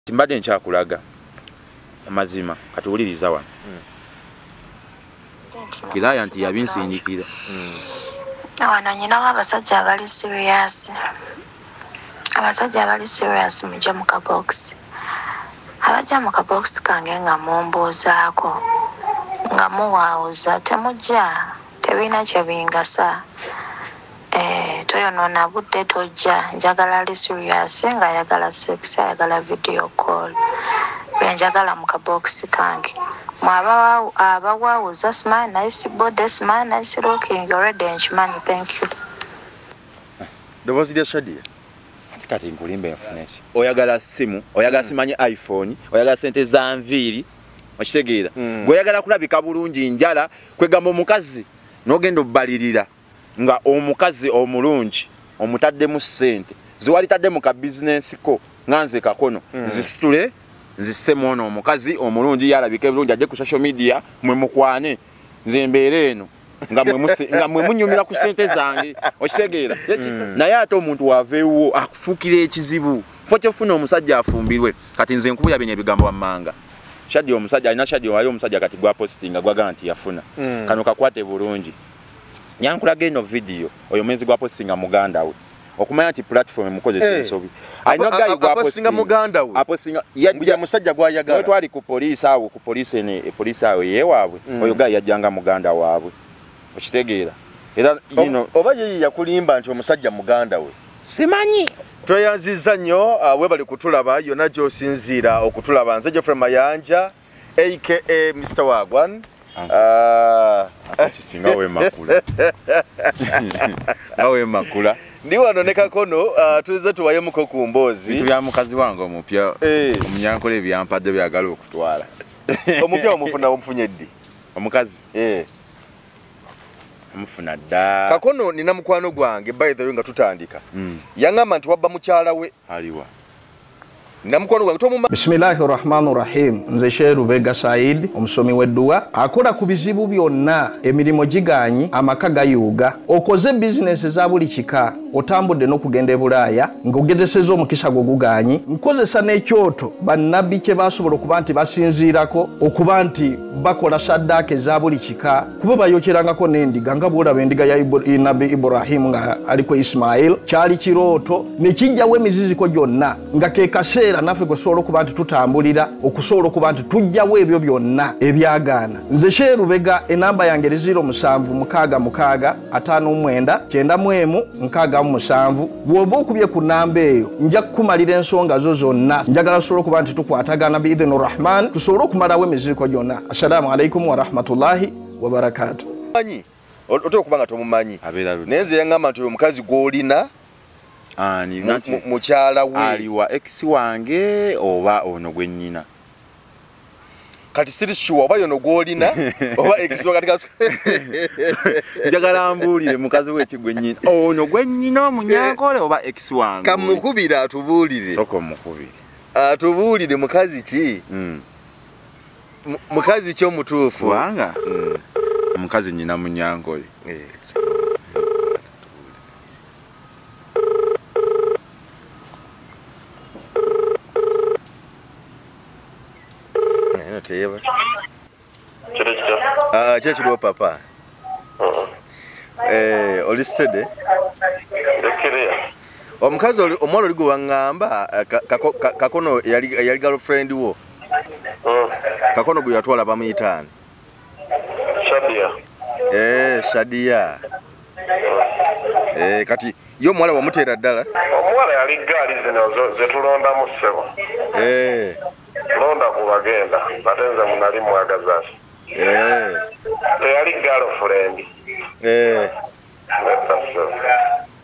Mbadde nkyakulaga amazima, kati wuliriza wano. Kiraya nti yabinsindikira. Wano nyinawo abasajja abali serious. Abasajja abali serious mujja mu kabokisi. Abajja mu kabokisi kange nga mumbuuzaako, nga muwaawuza, temujja, tebirina kye bingasa. Toyonoona budde, tojja. Njagala ali serious nga ayagala sex, ayagala video call. Bye njagala mu kabokisi kange. Mwe abawaawuza simanyi nice body, simanyi nice looking, already nkimanyi, thank you. Ddoboozi lya Shadia. Ate kati nkulimba enfuna ki? Oyagala simu, oyagala simanyi iPhone, oyagala sente za nviiri, okitegeera? Gwe oyagala kulabika bulungi, njala kwegamba omukazi n'ogenda obbalirira nga omukazi omulungi omutaddemu ssente ziwalitadde mu ka bizinensi ko nga nze kakono nzisitule nzissemu ono omukazi omulungi yalabika bulungi adde ku social media mwe mukwane, nze mbeera eno nga mwe munyumira ku ssente zange, okitegeera? Naye ate omuntu wava ewuwo akufuukira ekizibu. Fo kyofuna omusajja afumbirwe. Kati nze nkubulya bino ebigambo wammanga. Shadia omusajja alina, Shadia wayo omusajja kati gwa postinga gwagamba nti yafuna. Kano kakwate bulungi. Nyankulaga eno video oyo mwezi gwa postinga muganda we. Okumanya nti platform emukozesa ensobi. Alina guy gwa postinga muganda we. Apostinga ya musajja gwayagala. Twali ku police awo, ku police ene, police awo yewaabwe. Oyo guy yajjanga muganda waabwe. Okitegeera? Era oba ye yakulimba nti omusajja muganda we. Simanyi. Tweyanzizza nnyo, webale kutulaba yonna gy'osinziira okutulaba. Nze Geoffrey Mayanja aka Mr. Wagwan. Singa wemakula. Nga wemakula. Ndi wano ne Kakono, tuzze tuwayemuko ku mboozi. Bintu bya mukazi wange omupya, omunyankole ebyampadde byagala okutwala. Omupya omufuna omufunye ddi? Omukazi? Omufuna dda. Kakono nina mukwano gwange, by the way nga tutandika. Yangamba nti wabba mukyala we. Aliwa. Nina mukwano gwange tomuma. Bismillahirrahmanirrahim. Nze Sheikh Lubega Said, omusomi w'edduwa, akola ku bizibu byonna, emirimu giganyi, amaka gayuuga, okoze bizinesi za buli kika, otambudde n'okugenda e Bulaaya, ng'ogezesezza omukisa gwo guganyi, nkozesa n'ekyoto bannabbi kye basobola okuba nti basinziirako okuba nti bakola saddaaka eza buli kika, kuba bayokyerangako n'endiga nga bw'olaba endiga ya Nabbi Ibrahimu nga aliko Ismail, kyali kirooto ne kijjawo emiziziko gyonna, nga ke kaseera naffe kwe tusobola okuba nti tutambulira okusobola okuba nti tujjawo ebyo byonna ebyagaana. Nze Sheikh Lubega, enamba yange eri 0766 59 91 67. Bw'oba okubye ku namba eyo nja kukumalira ensonga zo zonna. Njagala tusobole okuba nti tukwatagana biidhini Rahman, tusobole okumalawo emiziriko gyonna. Assalaamu alaikum warahmatullahi wabarakatuh. Manyi oteekwa okuba nga tomumanyi. Naye nze yaŋŋamba nti oyo omukazi gw'olina ani mukyala we. Aliwa ex wange oba ono gwe nnyina? Kati siri sure oba yono gw'olina oba ex wa. Kati njagala mbuulire mukazi we ki gwe nnyina, ono gwe nnyina omunyankole oba ex wange? Kamukubira atubuulire. Sooka omukubire. Atubuulire mukazi ki? Mukazi ki omutuufu? Kubanga omukazi nnyina munyankole. Kyo kiriwo papa. Oli steady? Omukazi omuwala oli gwe waŋŋamba Kakono yali girlfriend wo. Kakono gwe yatwala bamuyita ani? Shadia. Shadia. Kati ye omuwala wamuteera ddala? Omuwala yali gaali zino zetulondamu ssebo. Londa ku bagenda, ate nze munali mwagaza. Teyali girlfriend.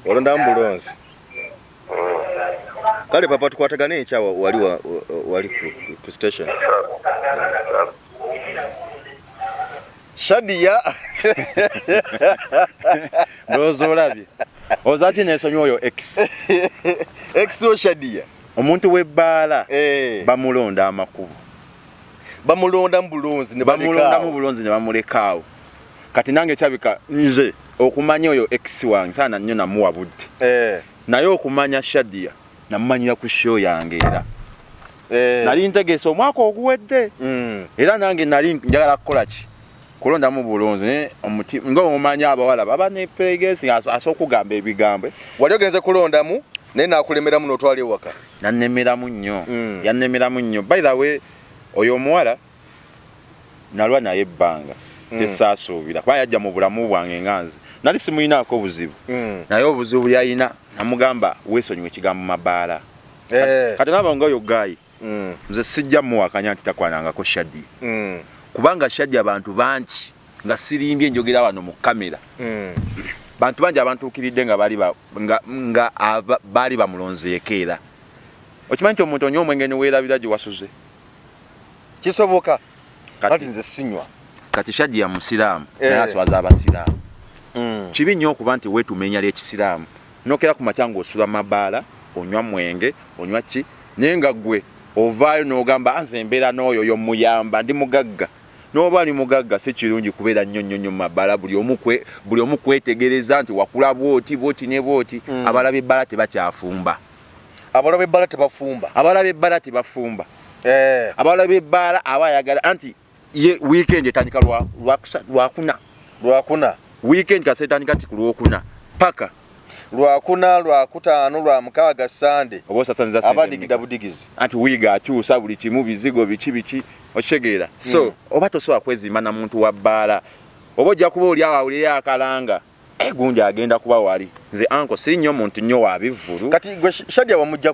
Olondamu bulonzi. Kale papa tukwatagane enkya wali ku station. Shadia. Ndowooza olabye. Ozaaki neesonyiwa oyo ex. Ex wo Shadia. Omuntu w'ebbaala bamulonda amakubo. Bamulonda mu bulonzi ne bamulonda mu bulonzi ne bamulekaawo. Kati nange kyabika nze okumanya oyo ex wange sana nnyo namuwa budde. Naye okumanya Shadia namumanyira ku show yange era. Nali ntegese omwaka oguwedde. Era nange nali njagala kukola ki? Kulondamu bulonzi nga omanya abawala baba ne pegesi asooka okugamba ebigambo. Wali ogenze kulondamu naye nakulemeramu n'otwala ewaka. Nannemeramu nnyo. Yannemeramu nnyo. By the way, oyo omuwala nalwa naye ebbanga tesaasuubira kuba yajja mu bulamu bwange nga nze nali simuyinaako obuzibu. Naye obuzibu yalina namugamba weesonyiwe ekigambo mabaala. Kati naba nga oyo gaayi nze sijja muwakanya nti takwanangako Shadi. Kubanga Shadi abantu bangi nga sirimbye njogera wano mu kamera. Bantu bangi abantuukiridde nga baali bamulonzeeko era. Okimanyi nti omuntu onywa omwenge ne weerabira gye wasuze? Kisoboka. Kati nze sinywa. Kati Shadi ya musiraamu naye aswaza abasiraamu. Kibi nnyo okuba nti weetumenya ly'ekisiraamu. Nokera ku makya ng'osula mabaala, onywa mwenge, onywa ki, naye nga ggwe ovaayo n'ogamba nze mbeera n'oyo y'omuyamba ndi mugagga. N'oba ali mugagga si kirungi kubeera nnyo nnyo nnyo mu mabaala buli omu kwetegereza nti wakula bw'oti bw'oti ne bw'oti. Abalabe ebbaala tebakyafumba. Abalabe ebbaala tebafumba. Abalabe ebbaala tebafumba. Abalabe ebbaala aba ayagala anti ye weekend etandika lwakuna. Lwakuna. Weekend kase etandika ti ku lwokuna paka lwakuna, lwakutaano, lwamukaaga, Sande. Oba osasanyiza sente abadigida budigizi. Anti wiiga akyusa buli kimu, bizigo biki biki, okitegeera. So oba tosobola kwezimba na muntu wa bbaala, oba ojja kuba oli awo awulire akalanga gundi agenda kuba wali. Nze anko si nnyo muntu nnyo wa bivvulu. Kati gwe Shadia wamujja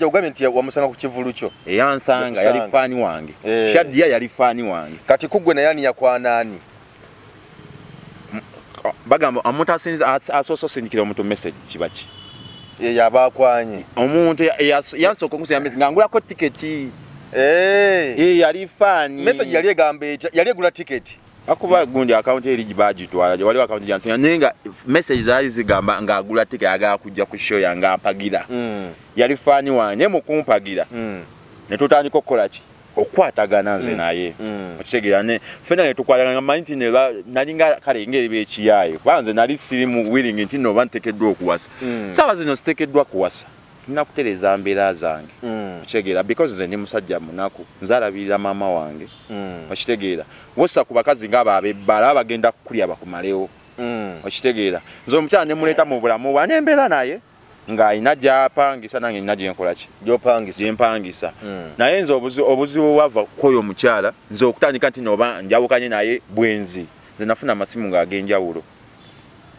ogambye nti wamusanga ku kivvulu kyo. Eyansanga yali faani wange. Shadia yali faani wange. Kati ku ggwe naye ani yakwana ani? Bagamba omuntu asoose osindikira omuntu message kiba ki? Ye aba akwanye. Omuntu yansooka okusindika message nga ngulako tiketi. Yali faani. Message yali egamba etya? Yali egula tiketi. Akuba gundi account eri gibagitwala waliwo account gyansinga naye nga message zaali zigamba ng'agula tiketi ayagala kujja ku show yange ampagira. Yali faani wange naye mu kumpagira ne tutandika okukola ki? Okukwatagana nze naye. Okitegeera ne ffenna ne tukwatagana nga mmanyi nti nalinga kale ng'eri beekiyaaye kuba nze nali siri mu willing nti nno oba nteekeddwa okuwasa. Ssaawa zino siteekeddwa kuwasa. Nina kutereeza mbeera zange. Okitegeera because nze ndi musajja munaku, nze alabirira maama wange. Okitegeera wossa ku bakazi ng'abo ab'ebbaala bagenda kukulya bakumalewo. Okitegeera nze omukyala ne muleeta mu bulamu bwange nembeera naye ng'alina gy'apangisa nange nina gye nkola ki? Gy'opangisa. Gye mpangisa. Naye nze obuzibu bwava ku oyo omukyala nze okutandika nti noba njawukanye naye bwenzi. Nze nafuna amasimu ng'ag'enjawulo.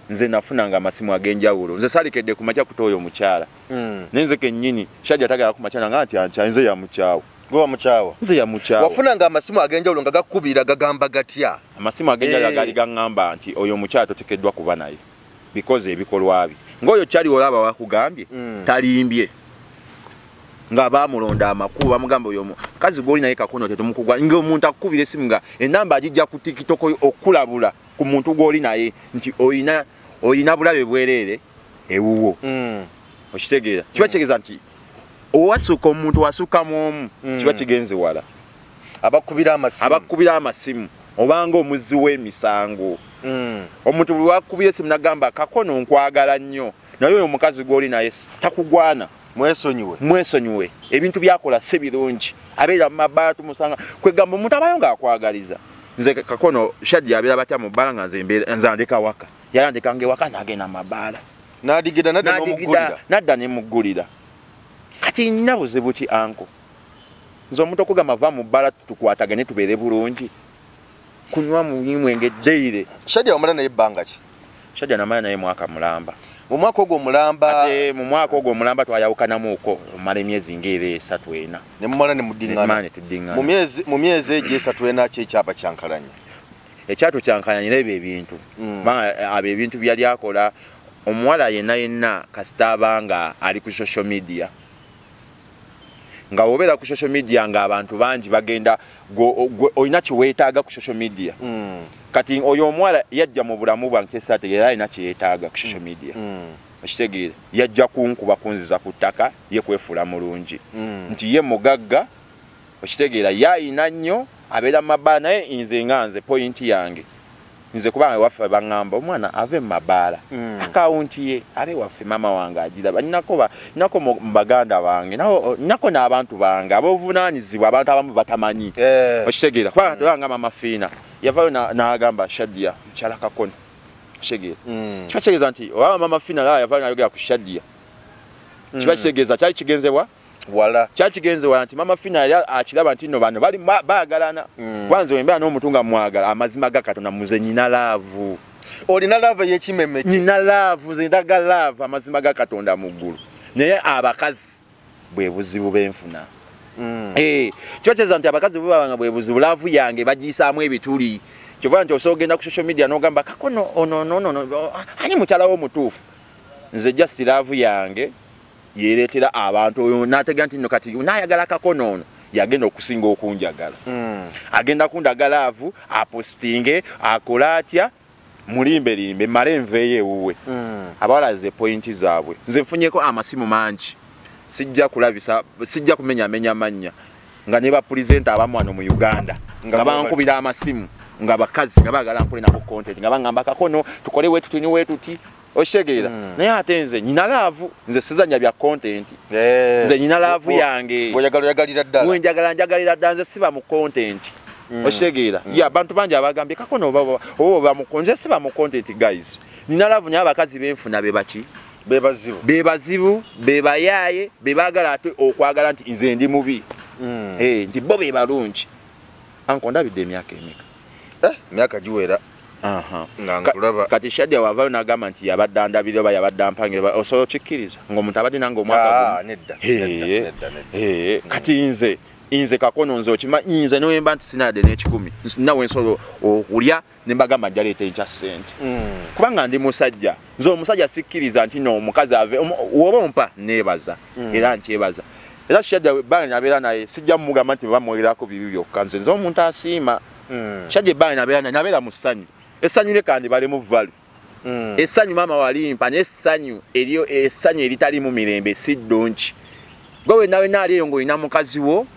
Nze nafunanga amasimu ag'enjawulo. Nze saalikedde ku makya kuta oyo omukyala. Naye nze kennyini Shadia tagala ku makya nga nti ankya nze yamukyawa. Gwe wamukyawa? Nze yamukyawa. Wafunanga amasimu ag'enjawulo nga gakukubira gagamba gatya? Amasimu ag'enjawulo gaali gaŋŋamba nti oyo omukyala toteekeddwa kuba naye because ebikolwa bye. Ng'oyo kyali olaba wakugambye talimbye. Nga baamulonda amakubo bamugamba oyo mukazi gw'oli naye kakono tetumukugwa. Ng'omuntu akukubira essimu nga ennamba agijja ku TikTok okulabula ku muntu gw'oli naye nti oyina bulabe bwereere ewuwo. Okitegeera? Kiba kitegeeza nti owasuka omuntu wasukkamu omu kiba kigenze wala. Abakubira amasimu. Abakubira amasimu obanga omuzzi w'emisango. Omuntu bwe wakubira essimu n'agamba kakono nkwagala nnyo naye oyo omukazi gw'oli naye takugwana. Mwesonyiwe. Mwesonyiwe. Ebintu byakola si birungi. Abeera mu mabaala tumusanga. Kwegamba omuntu abayo ng'akwagaliza. Nze kakono Shadia abeera batya mu bbaala nga nze mbeera nze andeka waka. Yalandekanga ewaka n'agenda mu mabaala. N'adigida n'adda n'omuggulira. N'adda ne muggulira. Kati nina buzibu ki anko? Nze omuntu okugamba va mu bbaala tukwatagane tubeere bulungi. Kunywa mwenge daily. Shadia wamala naye ebbanga ki? Shadia namala naye mwaka mulamba. Mu mwaka ogwo omulamba. Ate mu mwaka ogwo omulamba twayawukanamuuko omala emyezi ng'era 3 4. Ne mumala ne muddingana. Ne mumala ne tuddingana. Mu myezi egyo 3 4 ki ekyaba kyankalanya? Ekyatu kyankalanya ebyo ebintu. Kubanga abo ebintu byali akola omuwala yenna yenna kasita abanga ali ku social media. Nga obeera ku social media ng'abantu bangi bagenda olina kye weetaaga ku social media. Kati oyo omuwala yajja mu bulamu bwange kyesaategeera alina kye yeetaaga ku social media. Okitegeera yajja kunkuba kunziza ku ttaka ye kwefuula mulungi. Nti ye mugagga okitegeera ye ayina nnyo abeera mu mabaala naye nze nga nze pointi yange. Nze kubanga waffe baŋŋamba omwana ave mu mabaala. Akawunti ye abe waffe maama wange agiraba. Nnako mu baganda bange, nnako n'abantu bange ab'obuvunaanyizibwa abantu abamu batamanyi. Okitegeera kubanga tebanga Mama Fiina yavaayo n'agamba Shadia mukyala Kakono. Okitegeera kiba kitegeeza nti oba Mama Fiina yavaayo n'ayogera ku Shadia kiba kitegeeza kyali kigenzebwa wala kyali kigenzebwa nti Mama Fiina yali akiraba nti nno bano bali baagalana. Kwanza wembeera n'omuntu nga mwagala amazima ga Katonda muze nyina laavu. Olina laavu ey'ekimeme ki? Nyina laavu, nze ndaga laavu amazima ga Katonda mu ggulu. Naye abakazi bwe buzibu benfuna. Kiba kitegeeza nti abakazi bwe babanga bwe buzibu laavu yange bagiyisaamu ebituli. Kyova nti osobola ogenda ku social media n'ogamba Kakono ono no ani mukyala wo omutuufu. Nze just laavu yange yeereetera abantu oyo n'ategeera nti nno kati naayagala Kakono ono yagenda okusinga okunjagala. Agenda kundaga laavu apostinge akole atya mulimbelimbe mmale nveeyo ewuwe. Abawala ze pointi zaabwe. Nze nfunyeko amasimu mangi. Sijja kulabisa, sijja kumenyamenya mannya nga ne bapulizenta abamu wano mu Uganda nga bankubira amasimu nga bakazi nga baagala nkole nabo content nga bangamba Kakono tukole wetuti ni wetuti. Okitegeera naye ate nze nyina laavu, nze sizannya bya content. Nze nyina laavu yange. Bw'oyagala oyagalira ddala. Bwe njagala njagalira ddala, nze siba mu content. Okitegeera ye abantu bangi abagambye Kakono oba oba mu nze siba mu content guys. Nyina laavu naye abakazi benfuna be baki? Be bazibu. Be bazibu, be bayaaye, be baagala ate okwagala nti nze ndi mubi. Nti bo be balungi. Anko ndabidde emyaka emeka? Emyaka giwera. Nga nkulaba. Kati Shadia wavaayo n'agamba nti yabadde andabira oba yabadde ampangira, osobola okikkiriza ng'omuntu abadde nange omwaka gumu? Nedda. Kati nze Kakono nze okimanyi nze ne mba nti sinadde n'ekikumi nawe nsobola okulya ne mbagamba njaleeta enkya ssente. Kubanga ndi musajja. Nze omusajja sikkiriza nti no omukazi ave woba ompa neebaza era nkyebaza. Era Shadia ebbanga nabeera naye sijja mumugamba nti bamwogerako bibi byokka, nze omuntu asiima. Shadia ebbanga nabeera naye nabeera mu ssanyu. Essanyu leka ndibalemu value. Essanyu maama walimpa n'essanyu eryo essanyu eritalimu mirembe si ddungi. Gwe wenna wenna ali eyo ng'olina mukazi wo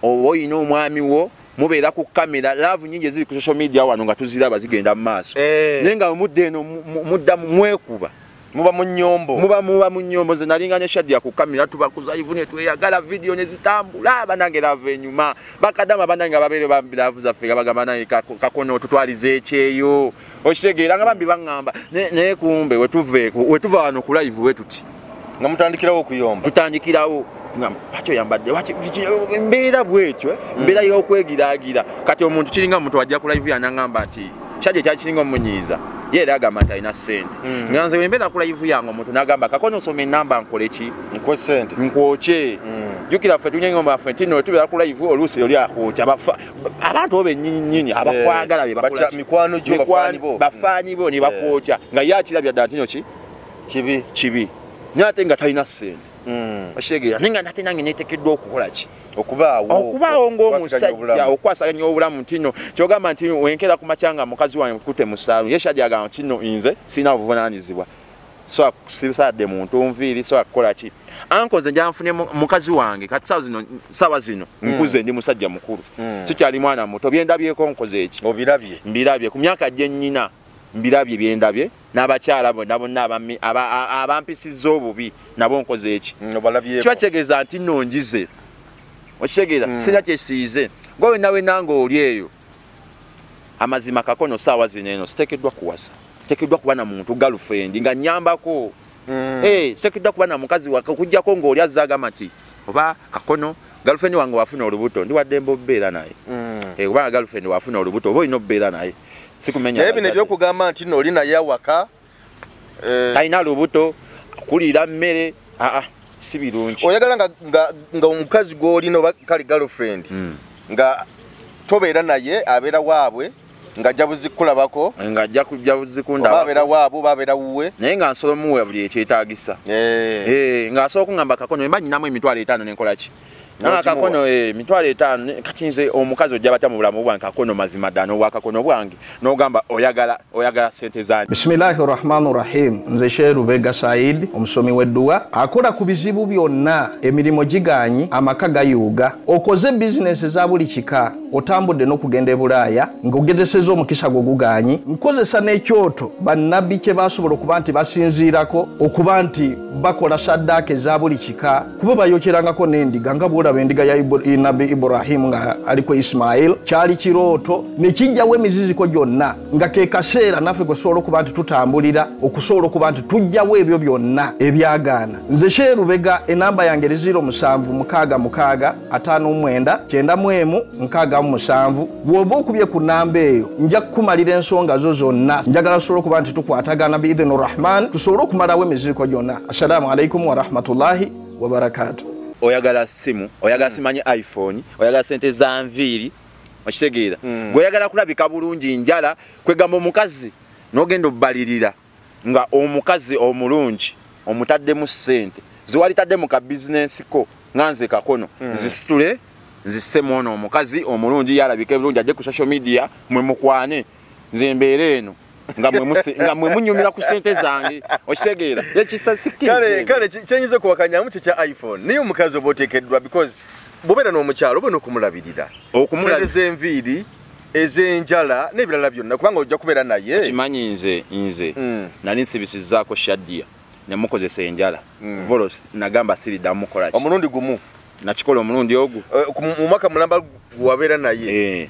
oba olina omwami wo mubeera ku kamera, laavu nnyingi eziri ku social media wano nga tuziraba zigenda mu maaso. Naye nga mudda eno mudda mwekuba. Muba mu nnyombo. Muba mu nnyombo. Nze nalinga ne Shadia ku kamera tubakuza live ne tweyagala video ne zitambula banange laavu enyuma. Bakadama banange ababeere bambi laavu zaffe nga bagamba nange Kakono tutwalize ekyeyo. Okitegeera nga bambi baŋŋamba naye kumbe wetuva wano ku live wetuti. Nga mutandikirawo okuyomba. Tutandikirawo. Lwaki oyambadde? Mbeera bwetyo, mbeera y'okwegiraagira. Kati omuntu kiringa omuntu wajja ku live yanangamba nti Shadia kyakiringa omunyiiza. Ye era agamba nti alina ssente. Nga nze wembeera ku live yange omuntu n'agamba Kakono osoma ennamba nkole ki? Nkuwe ssente. Nkwokye. Jjukira ffe tulina engoma ffe nti nno tubeera ku live oluusi oli akwokya. Abantu bo bennyini abakwagala be bakola ki? Mikwano gyo bafaanyi bo. Bafaanyi bo ne bakwokya. Nga ye akirabya ddala nti nno ki? Kibi. Kibi. Naye ate nga talina ssente. Okitegeera naye nga ate nange neeteekeddwa okukola ki? Okubaawo. Okubaawo ng'omusajja okwasaganya obulamu nti nno kyogamba nti wenkera ku makya nga mukazi wange nkutte mu ssaalu ye Shadia agamba nti nno nze sirina buvunaanyizibwa. So sisadde muntu nviiri so kukola ki? Anko nze nja nfune mukazi wange kati saawa zino nkuze ndi musajja mukulu. Sikyali mwana muto bye ndabyeko nkoze eki? Obirabye. Mbirabye ku myaka gye nnyina mbirabye bye ndabye n'abakyala bonna bonna abampisizza obubi nabo nkoze eki? Kiba kitegeeza nti nno njize. Okitegeera sirina kyesiize. Gwe wenna wenna ng'oli eyo amazima Kakono saawa zino eno siteekeddwa kuwasa. Siteekeddwa kuba na muntu girlfriend nga nnyambako. Siteekeddwa kuba na mukazi okuggyako ng'oli azze agamba nti oba Kakono girlfriend wange wafuna olubuto ndi waddembe obbeera naye. Kubanga girlfriend wafuna olubuto oba olina obbeera naye. Sikumenya. Naye bino ebyokugamba nti nno oli naye awaka talina lubuto kuliira mmere si birungi. Oyagala nga omukazi gw'olina oba kale girlfriend nga tobeera naye abeera waabwe nga ajja buzikulabako nga ajja kujja buzikundabako oba abeera waabwe oba abeera wuwe naye nga nsobola omuwa buli ekyetaagisa. Nga asobola okuŋŋamba Kakono mba nnyinamu 50,000 ne nkola ki? Kakono 500,000 kati nze omukazi ojja batya mu bulamu bwange Kakono mazima ddala n'obwakakono bwange n'ogamba oyagala sente zange. Bismillahirrahmanirrahim. Nze Sheikh Lubega Said, omusomi w'edduwa, akola ku bizibu byonna, emirimu gigaanyi, amaka gayuuga, okoze bizinesi za buli kika, otambudde n'okugenda e Bulaaya ng'ogezesezza omukisa gwo gugaanyi. Nkozesa n'ekyoto bannabbi kye basobola okuba nti basinziirako okuba nti bakola saddaaka eza buli kika, kuba bayokyerangako n'endiga nga bw'olaba endiga ya Nabbi Ibrahimu nga aliko Ismail, kyali kirooto ne kijjawo emiziziko gyonna, nga ke kaseera naffe kwe tusobola okuba nti tutambulira okusobola okuba nti tujjawo ebyo byonna ebyagaana. Nze Sheikh Lubega, enamba yange eri 0766 59 91 67. Bw'oba okubye ku namba eyo nja kukumalira ensonga zo zonna. Njagala tusobole okuba nti tukwatagana biidhini Rahman, tusobole okumalawo emiziziko gyonna. Assalamu alaikum warahmatullahi wabarakatuh. Oyagala simu, oyagala simanyi iPhone, oyagala sente za nviiri, okitegeera. Gwe oyagala kulabika bulungi njala, kwegamba omukazi n'ogenda obbalirira nga omukazi omulungi omutaddemu ssente ziwalitadde mu ka bizinensi ko nga nze Kakono nzisitule nzisse ono omukazi omulungi yalabika ebirungi ajje ku social media mwe mukwane, nze mbeere eno nga mwe munyumira ku ssente zange, okitegeera. Kale kyenyinza okuwakanyamu kye kya iPhone, naye omukazi oba oteekeddwa because bw'obeera n'omukyalo oba n'okumulabirira sente z'enviiri ez'enjala n'ebirala byonna, kubanga ojja kubeera naye. Okimanyi nze nali nsibisizzaako Shadia ne mukozesa enjala volos, nagamba siriddamu mukola ki omulundi gumu, nakikola omulundi ogwo mu mwaka mulamba wabeera naye.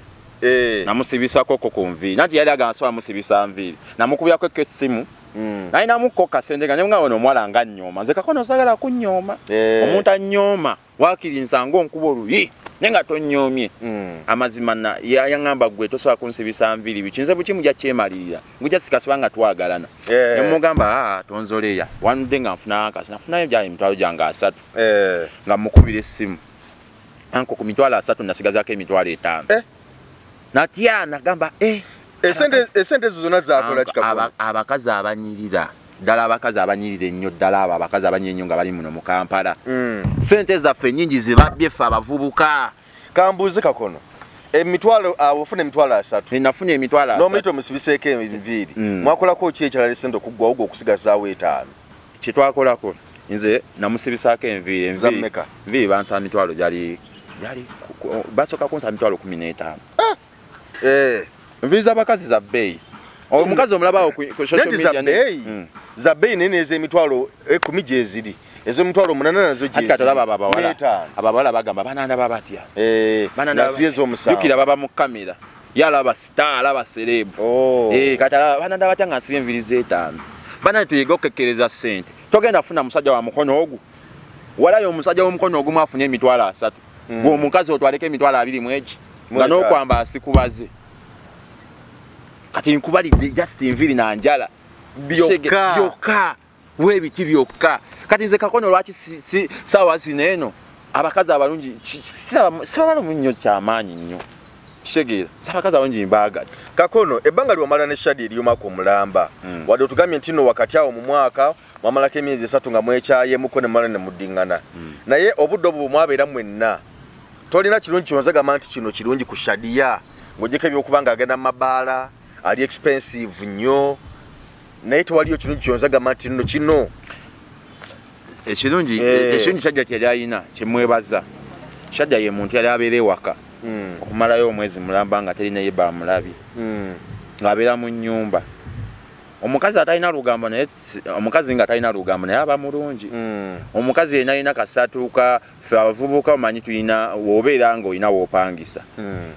Namusibisako ko ku nviiri, nanti yali agamba sobola musibisa nviiri, namukubyako essimu naye namukko kasente gange nga ono omuwala nga nnyooma. Nze Kakono sagala kunnyooma, omuntu annyooma waakiri nsanga onkuba oluyi naye nga tonyoomye. Amazima yaŋŋamba gwe tosobola kunsibisa nviiri biki, nze buki mujja kyemalirira ngujja sikasiba nga twagalana. Ne mugamba tonzoleya wanudde nga nfuna akasi, nafunayo gyali emitwalo gyange 3 nga mukubira essimu anko ku 30,000 nasigazaako 5,000. Natya nagamba esente ezo zonna zakola kikakono. Abakazi abanyirira ddala, abakazi abanyirira ennyo ddala, abo abakazi abanyirira ennyo nga bali muno mu Kampala, sente zaffe nnyingi zibabbye ffe abavubuka. Kambuuze Kakono, emitwalo awo ofuna 30,000? Nafuna 30,000. N'omuyita omusibiseeko enviiri, mwakolako ki ekirala esente okuggwawo gwe okusigazaawo 5? Kye twakolako nze namusibisaako enviiri, enviiri bansaba mitwalo gyali basooka kunsaba 15,000. Enviiri z'abakazi za bbeeyi. Omukazi omulaba ku social media za bbeeyi naye n'ez'emitwalo 10 gyeziri, ez'emitwalo 8 nazo gyeziri. Ate olaba abawala bagamba banandaba batya, jjukira baba mu kamera, ye alaba star, alaba celeb. Kati alaba banandaba batya nga nsibye enviiri z'etaano. Bannange tuyige okukekkereza ssente. Togenda kufuna musajja wa mukono ogwo, walayo omusajja w'omukono ogumu afunye 30,000, gwe omukazi otwaleko 20,000 nga n'okwamba asikubaze. Kati nkubalidde just enviiri na njala byokka webiti byokka. Kati nze Kakono lwaki saawa zino eno abakazi abalungi sibabalumu nnyo kyamaanyi nnyo, kitegeera, si abakazi abalungi mbaagala. Kakono, ebbanga lyewamala ne Shadi ery'omwaka omulamba, wadde otugambye nti nno wakati awo mu mwaka mwamalako emyezi 3 nga mwekyayemuko ne mumala ne muddiŋŋana, naye obudde obwo bwe mwabeera mwenna tolina kirungi kyonza gamba nti kino kirungi ku Shadia, ng'ogyeko ebyokuba ng'agenda mu mabaala ali expensive nnyo, naye tewaliyo kirungi kyonza gamba nti nno kino ekirungi. Ekirungi Shadia kyeyali alina kyemwebaza, Shadia ye muntu yali abeera ewaka okumalayo omwezi mulamba nga terina ye bamulabye, ng'abeera mu nnyumba. Omukazi atalina lugambo naye, omukazi nga talina lugambo naye aba mulungi. Omukazi yenna alina kasatuuka, ffe abavubuka omanyi tulina w'obeera ng'olina w'opangisa,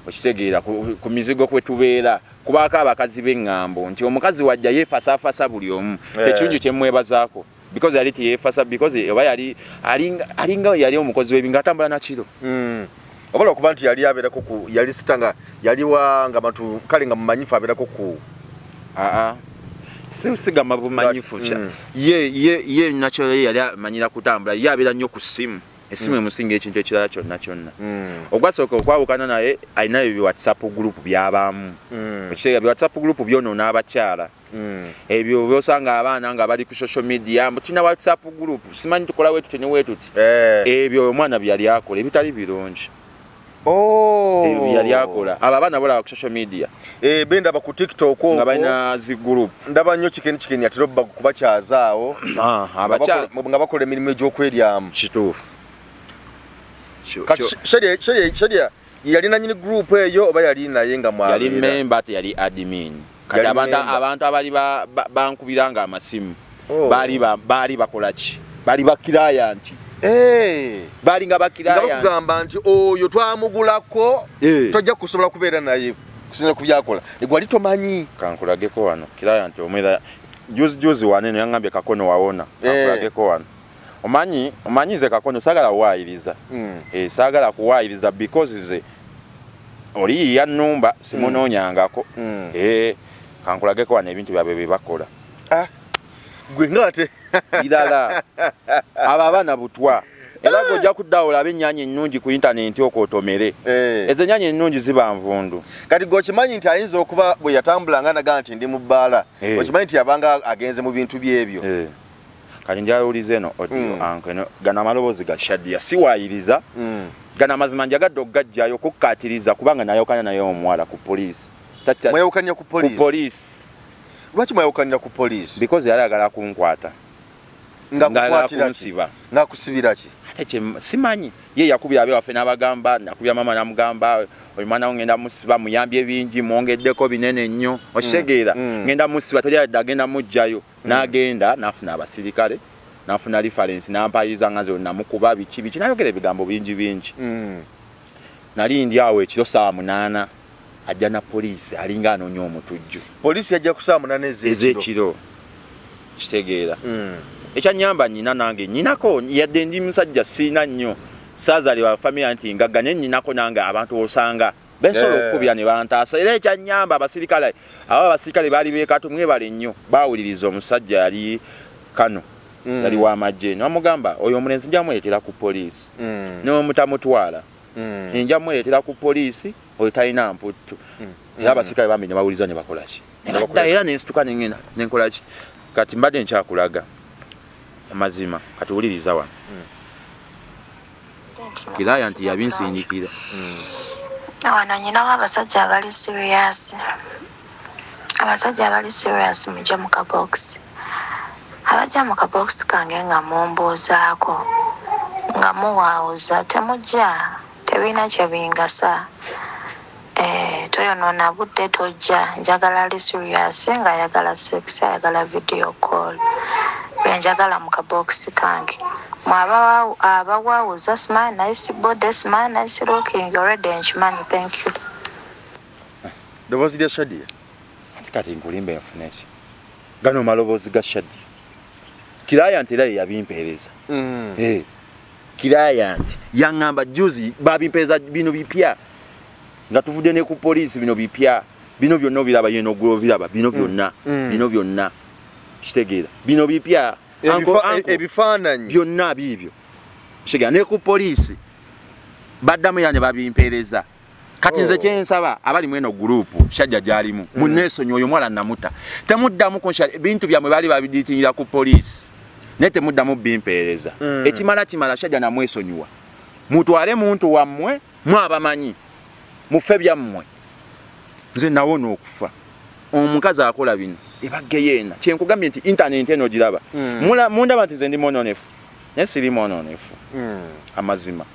okitegeera, ku mizigo kwe tubeera kubaako abakazi b'eŋŋambo nti omukazi wajja yeefasaafasa buli omu. Ekirungi kye mmwebazaako because yali teyeefasa, because oba yali alinga yali omukozi w'ebi ng'atambula na kiro. Oba okuba nti yali abeerako ku yali sita nga yali wa nga bantu kale nga mumanyifu abeerako ku sigamba bumanyifu ye nakyo yali amanyira kutambula, ye abeera nnyo ku ssimu, essimu emusinga ekintu ekirala kyonna kyonna. Ogwasooka okwawukana naye alinayo bi WhatsApp group byabaamu, ekitegeera bi WhatsApp group byonoona abakyala. Ebyo byosanga abaana nga bali ku social media, tulina WhatsApp group, simanyi tukola wetuti ne wetuti. Ebyo omwana byali akola ebitali birungi. Ebyo byali akola. Abo abaana bolaba ku social media. Bendaba ku TikTok nga balina zi group. Ndaba nnyo chicken yatera kubakyazaawo. Nga bakola emirimu egy'okweryamu. Kituufu. Kati Shadia yali nanyini group eyo oba yali naye nga mwabeera? Yali member ate yali admin. Kati abantu abali bankubiranga amasimu bali bakola ki? Bali ba client. Bali nga ba client. Nga bakugamba nti oyo twamugulako tojja kusobola kubeera naye kusinza ku byakola. Gwali tomanyi. Kankulageko wano client omwera juzi wanene yangambye Kakono waona. Kankulageko wano. Omanyi nze Kakono saagala kuwaayiriza. Saagala kuwaayiriza because nze oli yannumba simunoonyangako. Kankulageko wano ebintu byabwe bye bakola. Gwe ng'ate birala. Abo abaana butwa. Era gojja kuddawo olabe ennyaanya ennungi ku intanenti okwo otomere. Ezo ennyaanya ennungi ziba nvundu. Kati gwe okimanyi nti ayinza okuba bwe yatambulanga naga nti ndi mu bbaala. Okimanyi nti yabanga agenze mu bintu byebyo. Kati njawuliza eno audio anko eno gano amaloboozi ga Shadia siwaayiriza. Gano amazima njagadde okugajjayo okukkaatiriza kubanga nayawukana naye omuwala ku poliisi. Mwayawukanira ku poliisi? Ku poliisi. Lwaki mwayawukanira ku poliisi? Because yali ayagala kunkwata. Nga kukwatira ki? Nga kusibira ki? Ate simanyi. Ye yakubira abewaffe n'abagamba, nakubira maama n'amugamba, oyo mwana wo ngenda musiba muyambye bingi, mwongeddeko binene nnyo. Okitegeera? Ngenda musiba toli yadde agenda muggyayo. N'agenda n'afuna abasirikale, n'afuna reference, n'ampayiriza nga nze namukuba biki biki, n'ayogera ebigambo bingi bingi. Nali ndi awo ekiro ssaawa 8 ajja na poliisi alinga anoonya omutujju. Poliisi yajja ku ssaawa 8 ez'ekiro. Kitegeera. Ekyannyamba nnyina nange nnyinako yadde ndi musajja siina nnyo. Saazaalibwa family nti ngagga naye nnyinako nange abantu osanga bensobola okukubira ne bantaasa. Era ekyannyamba abasirikale abo abasirikale baali beekatu mwebale nnyo baawuliriza omusajja yali Kano yali w'amagye ne bamugamba oyo omulenzi nja muleetera ku poliisi ne mutamutwala nja muleetera ku poliisi oyo talina mputtu. Era abasirikale bambi ne bawuliriza ne bakola ki? Ne badda era ne nsituka ne ŋŋenda ne nkola ki? Kati mbadde nkyakulaga amazima kati wuliriza wano. Kiraya nti yabinsindikira. Wano nnyinawo abasajja abali serious. Abasajja abali serious mujje mu kabokisi. Abajja mu kabokisi kange nga mumbuuzaako nga muwaawuza temujja tebirina kye bingasa. Toyonoona budde tojja njagala ali serious nga ayagala sex ayagala video call. Benjagala mu kabokisi kange. Abawaawuza simanyi nice body simanyi nice looking already nkimanyi thank you. Ddoboozi lya Shadia. Ate kati nkulimba enfune ki? Gano maloboozi ga Shadia. Client era ye yabimpeereza. Client yaŋŋamba juzi babimpeereza bino bipya. Nga tuvudde ne ku poliisi bino bipya. Bino byonna obiraba yeno ogula obiraba bino byonna. Bino byonna. Kitegeera. Bino bipya. Ebifaananyi byonna biibyo. Kitegeera ne ku poliisi baddamu era ne babimpeereza. Kati nze kyensaba abali mweno group Shadia gy'alimu munneesonyiwe oyo omuwala namuta. Temuddamu bintu byammwe baali babidiitingira ku poliisi naye temuddamu bimpeereza. Ekimala kimala Shadia namwesonyiwa. Mutwale muntu wammwe mwabamanyi mufe byammwe. Nze nawona okufa. Omukazi akola bino ebaggeyeena. Kyenkugambye nti internet eno giraba. Mundaba nti nze ndi mwononefu naye siri mwononefu. Amazima.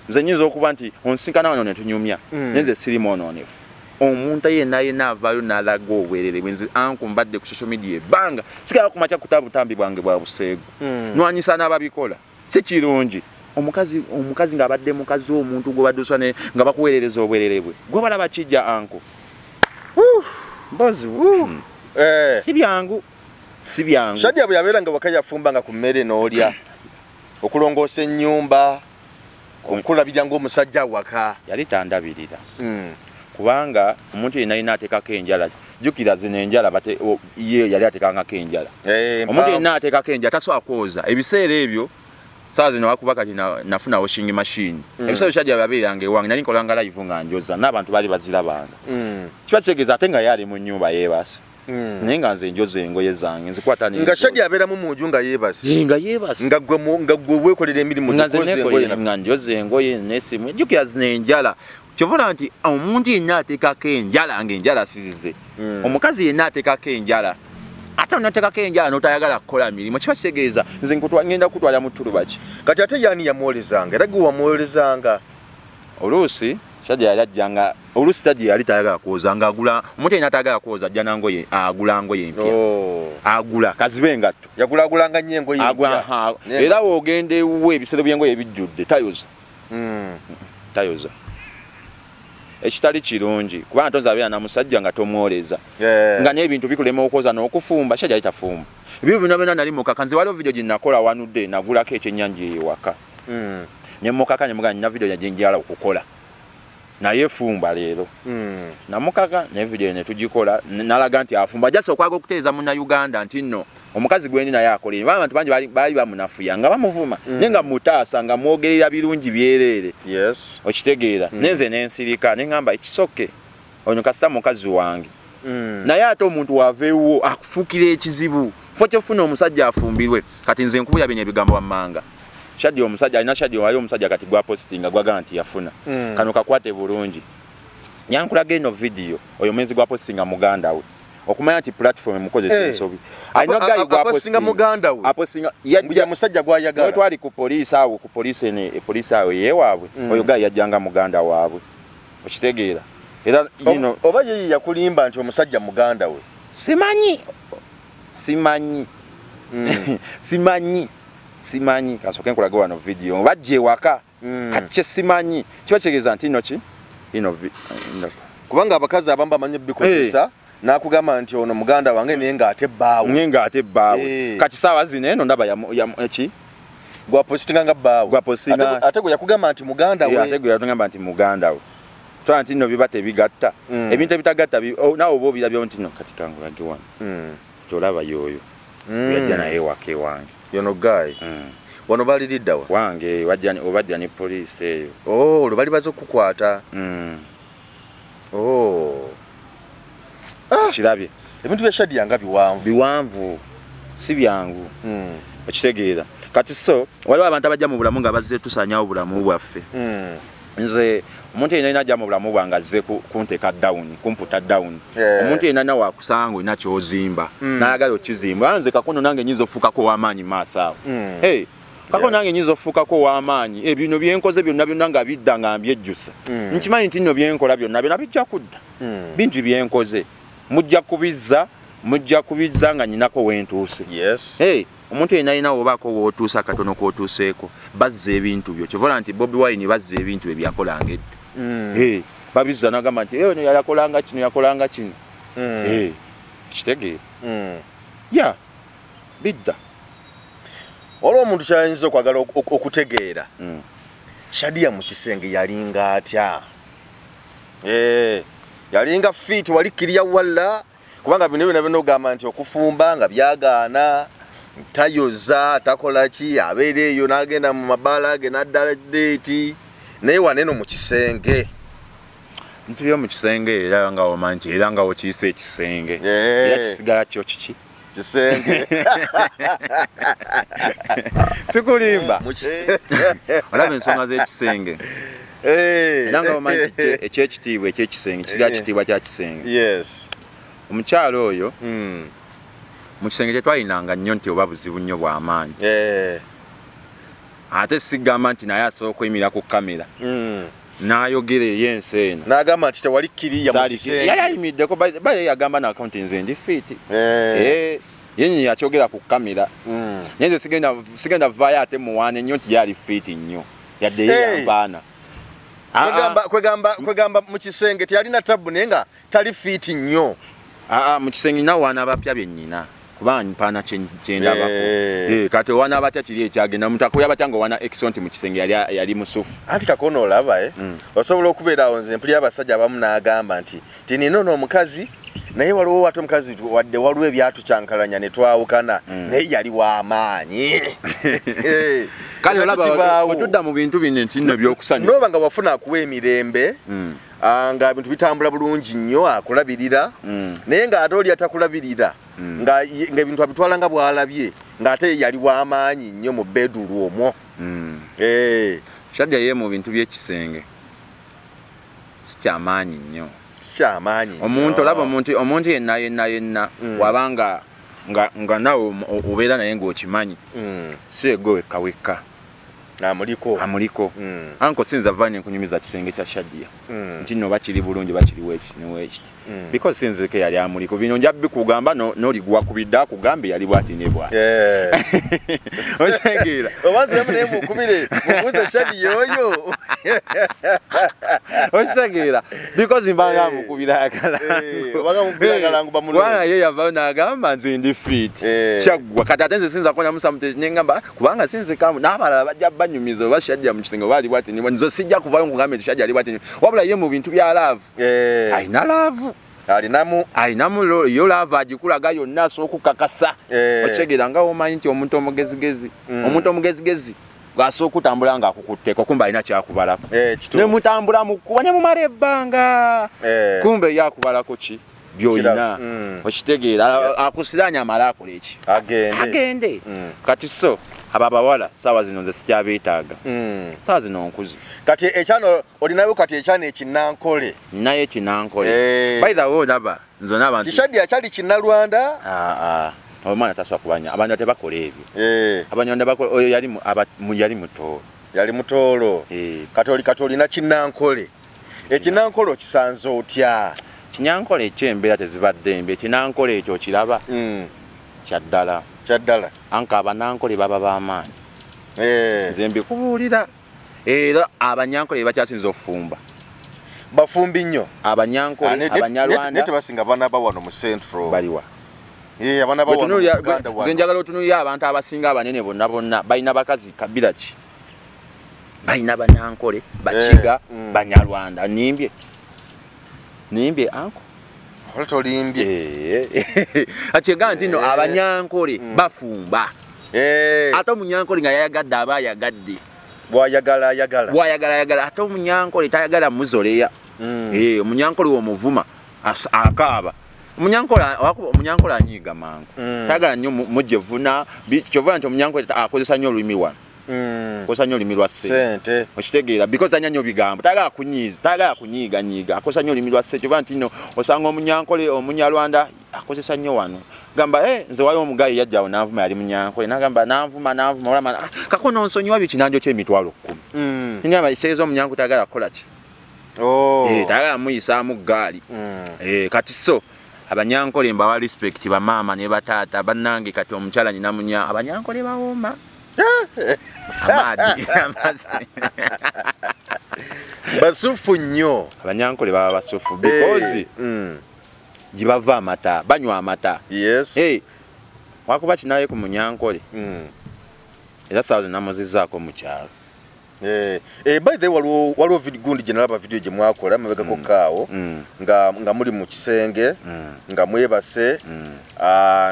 Nze nnyinza okuba nti onsinkana wano ne tunyumya naye nze siri mwononefu. Omuntu yenna yenna avaayo n'alaga obwerere bwe nze anku mbadde ku social media ebbanga sigala kumakya kuta butambi bwange bwa buseegu. Nwanyisa n'ababikola. Si kirungi. Omukazi ng'abadde mukazi omuntu gw'obadde oswa nga bakuweerereza obwerere bwe. Gwe balaba kijja anku. Mbozi. Si byangu. Si byangu. Shadia bwe yabeeranga waka yafumbanga ku mmere n'olya. Okulongoosa ennyumba. Okulabirira ng'omusajja waka. Yali tandabirira. Kubanga omuntu yenna alina ateekako enjala. Jjukira zino enjala ye yali ateekangako enjala. Omuntu yenna ateekako enjala tasobola kwoza. Ebiseera ebyo saa zino wakuba kati nafuna washing machine. Ebiseera Shadia yabeeranga ewange nali nkolanga live nga njoza n'abantu baali bazirabanga. Kiba kitegeeza ate nga ye ali mu nnyumba yeebase. Naye nga nze njoza engoye zange nzikwata nga Shadia abeeramu mu nju nga yeebase. Nga yeebase. Nga gwe weekolera emirimu gyoza engoye. Nga njoza engoye n'essimu. Jjukira zino enjala. Kyovula nti omuntu yenna ateekako enjala ng'enjala sizize. Omukazi yenna ateekako enjala. Ate onateekako enjala n'otayagala kukola mirimu kiba kitegeeza nze ngenda kutwala mu ttuluba ki. Kati ate yaani yamwolezanga era gwe wamwolezanga. Oluusi Shadia yali ajjanga oluusi Shadia yali tayagala kwoza ng'agula omuntu yenna atayagala kwoza ajja na ngoye agula ngoye empya. Agula kazibe engatto. Yagulagulanga nnyo engoye empya. Era w'ogenda ewuwe ebisero by'engoye bijjudde tayoza. Tayoza. Ekitali kirungi kubanga tonza abeera na musajja nga tomwoleza. Nga n'ebintu bikulema okwoza n'okufumba Shadia yali tafumba. Ebyo byonna byonna nali mukaka nze waliwo video gye nakola wanudde nagulako ekyennyanja ewaka. Ne mukaka ne mugamba nina video gye njagala okukola. Naye fumba leero. Namukaka ne video ne tugikola nalaga nti afumba just okwaga okuteeza munna Uganda nti nno omukazi gwendi naye akola. Abantu bangi baali bamunafuya nga bamuvuma naye nga mutaasa nga mwogerera birungi byereere. Yes. Okitegeera. Nenze nensirika ne ngamba ekisoke ono kasita mukazi wange. Naye ate omuntu waveewo akufuukira ekizibu. Fo kyofuna omusajja afumbirwe kati nze nkubuya bino ebigambo wammanga. Shadia omusajja alina Shadia wayo omusajja kati gwa postinga gwaga nti yafuna. Kano kakwate bulungi. Nyankulaga eno video oyo mwenzi gwa postinga muganda we. Okumanya nti platform emukozesa ensobi. Alina guy gwa postinga muganda we. Apostinga ya musajja gwayagala. Twali ku police awo ku police ene police awo yewaabwe. Oyo guy yajjanga muganda waabwe. Okitegeera. Era you know oba ye yakulimba nti omusajja muganda we. Simanyi. Simanyi. Simanyi. Simanyi kasoke nkulaga wano video bajje waka kati simanyi kiba kitegeeza nti ino ki ino kubanga abakazi abamba amanyi bikozesa nakugamba nti ono muganda wange naye ng'ate bbaawe kati saawa zino eno ndaba ki gwa postinga nga bbaawe ate gwe yakugamba nti muganda we ate gwe yakugamba nti muganda we twala nti nno biba tebigatta ebintu ebitagatta naawe oba obirabyewo nti no kati kangulage wano kyolaba y'oyo yajja naye waka ewange. Yono guy. Wano bali liddawa. Wange wajja ne police eyo. Oh, olwo bali baze okukwata. Oh. Kirabye. Ebintu bya Shadia nga biwanvu. Biwanvu. Si byangu. Okitegeera. Kati so waliwo abantu abajja mu bulamu nga bazze tusanyawo obulamu bwaffe. Nze omuntu yenna ajja mu bulamu bwange azze kunteeka down, kumputa down. Omuntu yenna nawe akusanga olina ky'ozimba n'ayagala okizimba. Nze kakono nange nnyinza ofuukako ow'amaanyi maaso awo. Hey, kakono nange nnyinza ofuukako ow'amaanyi. Ebino bye nkoze byonna byonna nga bidda nga mbyejjusa. Nkimanyi nti nno bye nkola byonna byonna bijja kudda. Bingi bye nkoze. Mujja kubizza nga nnyinako we ntuuse. Yes. Hey, omuntu yenna alina obaako w'otuusa katono k'otuuseeko bazza ebintu byo. Kyova nti Bobi Wine bazza ebintu bye byakolanga edda. Babizza n'agamba nti ono yakolanga kino yakolanga kino. Kitegeera. Ya bidda. Waliwo omuntu kyayinza okwagala okutegeera. Shadia mu kisenge yalinga atya? Yalinga fit wali kiriya walla kubanga bino byonna byonna ogamba nti okufumba nga byagaana tayoza takola ki abeera eyo n'agenda mu mabaala ge n'addala deeti naye waneno mu kisenge. Nti byo mu kisenge era nga omanyi era nga okiyise ekisenge. Era kisigala kyo kiki? Kisenge. Sikulimba. Olaba ensonga z'ekisenge. Era nga omanyi ekyekitiibwa ekyekisenge kisigala kitiibwa kya kisenge. Yes. Omukyalo oyo mu kisenge tetwalinanga nnyo nti oba buzibu nnyo bw'amaanyi. Ate sigamba nti naye asobola okuyimirira ku kamera n'ayogera ey'ensi eno n'agamba nti tewali kkiriya mu kisenge. Yali ayimiddeko baye yagamba n'akawunti nze ndi fiiti. Yennyini yakyogera ku kamera. Naye nze sigenda vaayo ate muwaane nnyo nti yali fiiti nnyo yadde ye yampaana. Kwegamba mu kisenge teyalina tabu naye nga tali fiiti nnyo. Mu kisenge nina waana abapya bye nnina kubanga mpaana kyendabako. Kati owaana abatya kiri ekyagenda omuntu akuya batya nga owaana ex nti mu kisenge yali musufu. Anti kakono olaba osobola okubeera awo nze mpulira abasajja abamu n'agamba nti nina ono omukazi naye waliwo ate omukazi wadde waliwo ebyatukyankalanya ne twawukana naye yali w'amaanyi. Kale olaba otudda mu bintu bino nti nno ebyokusanyuka. N'oba nga wafuna akuwa emirembe Nga bintu bitambula bulungi nnyo akulabirira naye nga ate oli atakulabirira nga ebintu abitwala nga bw'alabye ng'ate yali w'amaanyi nnyo mu bedulu omwo. Shadia ye mu bintu by'ekisenge si kyamaanyi nnyo. Si kyamaanyi. Omuntu olaba omuntu yenna yenna yenna wabanga nga nawe obeera naye ng'okimanyi si ego wekka wekka. Amuliko. Anko sinza vani nkunyumiza kisenge kya Shadia. Nti no bakiri bulungi bakiri wekiti ne wekiti. Because sinze ke yali amuliko bino nja bikugamba no noligwa kubidda kugambe yali bwati ne bwati. Osengira. Obaze mune mukubire mubuze Shadia yoyo. Osengira because mbanga mukubira akala. Obanga mukubira akalangu bamuno. Bwana yeye yava nagamba nze ndi fit. Chagwa kati atenze sinza konya musa mute ngamba kubanga sinze kamu n'abalala bajja banyumiza oba Shadia mu kisenge bali bwati ni nzo sijja kuvayo nkugambe nti Shadia ali bwati wabula ye mu bintu bya love. Alina love. Alinamu yo love agikulaga yonna asobola okukakasa. Okyegera nga omanyi nti omuntu omugezigezi. Omuntu omugezigezi asobola okutambula ng'akukutteko kumbe alina kyakubalako. Ne mutambula mukuba ne mumala ebbanga. Kumbe ye akubalako ki? By'olina. Okitegeera akusiranya amala akola eki? Agende. Kati so aba abawala saawa zino nze sikyabeetaaga. Saawa zino nkuze. Kati ekyano olinayo kati ekyano ekinankole. Ninayo ekinankole. By the way olaba nze n'abantu. Shadia akyali Kinnalwanda? Omwana tasobola kubanya. Abantu tebakola ebyo. Abanyarwanda bakola oyo yali mutoolo. Yali mutoolo. Kati olina kinankole. Ekinankole okisanze otya? Kinyankole eky'embeera tezibadde mbi. Ekinankole ekyo okiraba? Kya ddala. Kya ddala. Anka abanankole baba b'amaanyi. Nze mbikubuulira. Era abanyankole bakyasinze okufumba. Bafumbi nnyo. Abanyankole, Abanyarwanda. Naye tebasinga baana ba wano mu Central. Baliwa. Abaana ba wano mu Uganda wano. Nze njagala otunuulire abantu abasinga abanene bonna bonna balina bakazi kabira ki? Balina Banyankole, Bakiga, Banyarwanda. Nimbye. Nimbye anko. Tolimbye. Akyega nti nno abanyankole bafumba. Ate omunyankole nga yayagadde aba ayagadde. Bw'ayagala ayagala. Bw'ayagala ayagala. Ate omunyankole tayagala muzoleya. Omunyankole w'omuvuma akaaba. Omunyankole anyiiga mangu. Tayagala nnyo mujevuna. Kyova nti omunyankole akozesa nnyo olulimi wano. Akozesa nnyo olulimi lwa ssente. Okitegeera because tanya nnyo bigambo. Tayagala kunyiiza, tayagala kunyiiganyiiga. Akozesa nnyo olulimi lwa ssente. Kyova nti nno osanga omunyankole omunyarwanda akozesa nnyo wano. Gamba nze waliwo omugayi yajja awo n'anvuma yali munyankole. N'agamba n'anvuma olaba kakono nsonyiwa biki nanjokya emitwalo 10. Ngamba ekitegeeza omunyankole tayagala kukola ki? Tayagala muyisaamu ggaali. Kati so abanyankole mbawa respect bamaama ne bataata bannange kati omukyala nina munya abanyankole bawooma. Amaadi amazi. Basufu nnyo. Abanyankole baba basufu because gibava amata, banywa amata. Yes. Wakuba kinaye ku munyankole. Era saawa zino namuzizzaako mu kyalo. By the way waliwo gundi gye nalaba video gye mwakola mabegako kaawo nga muli mu kisenge nga mwebase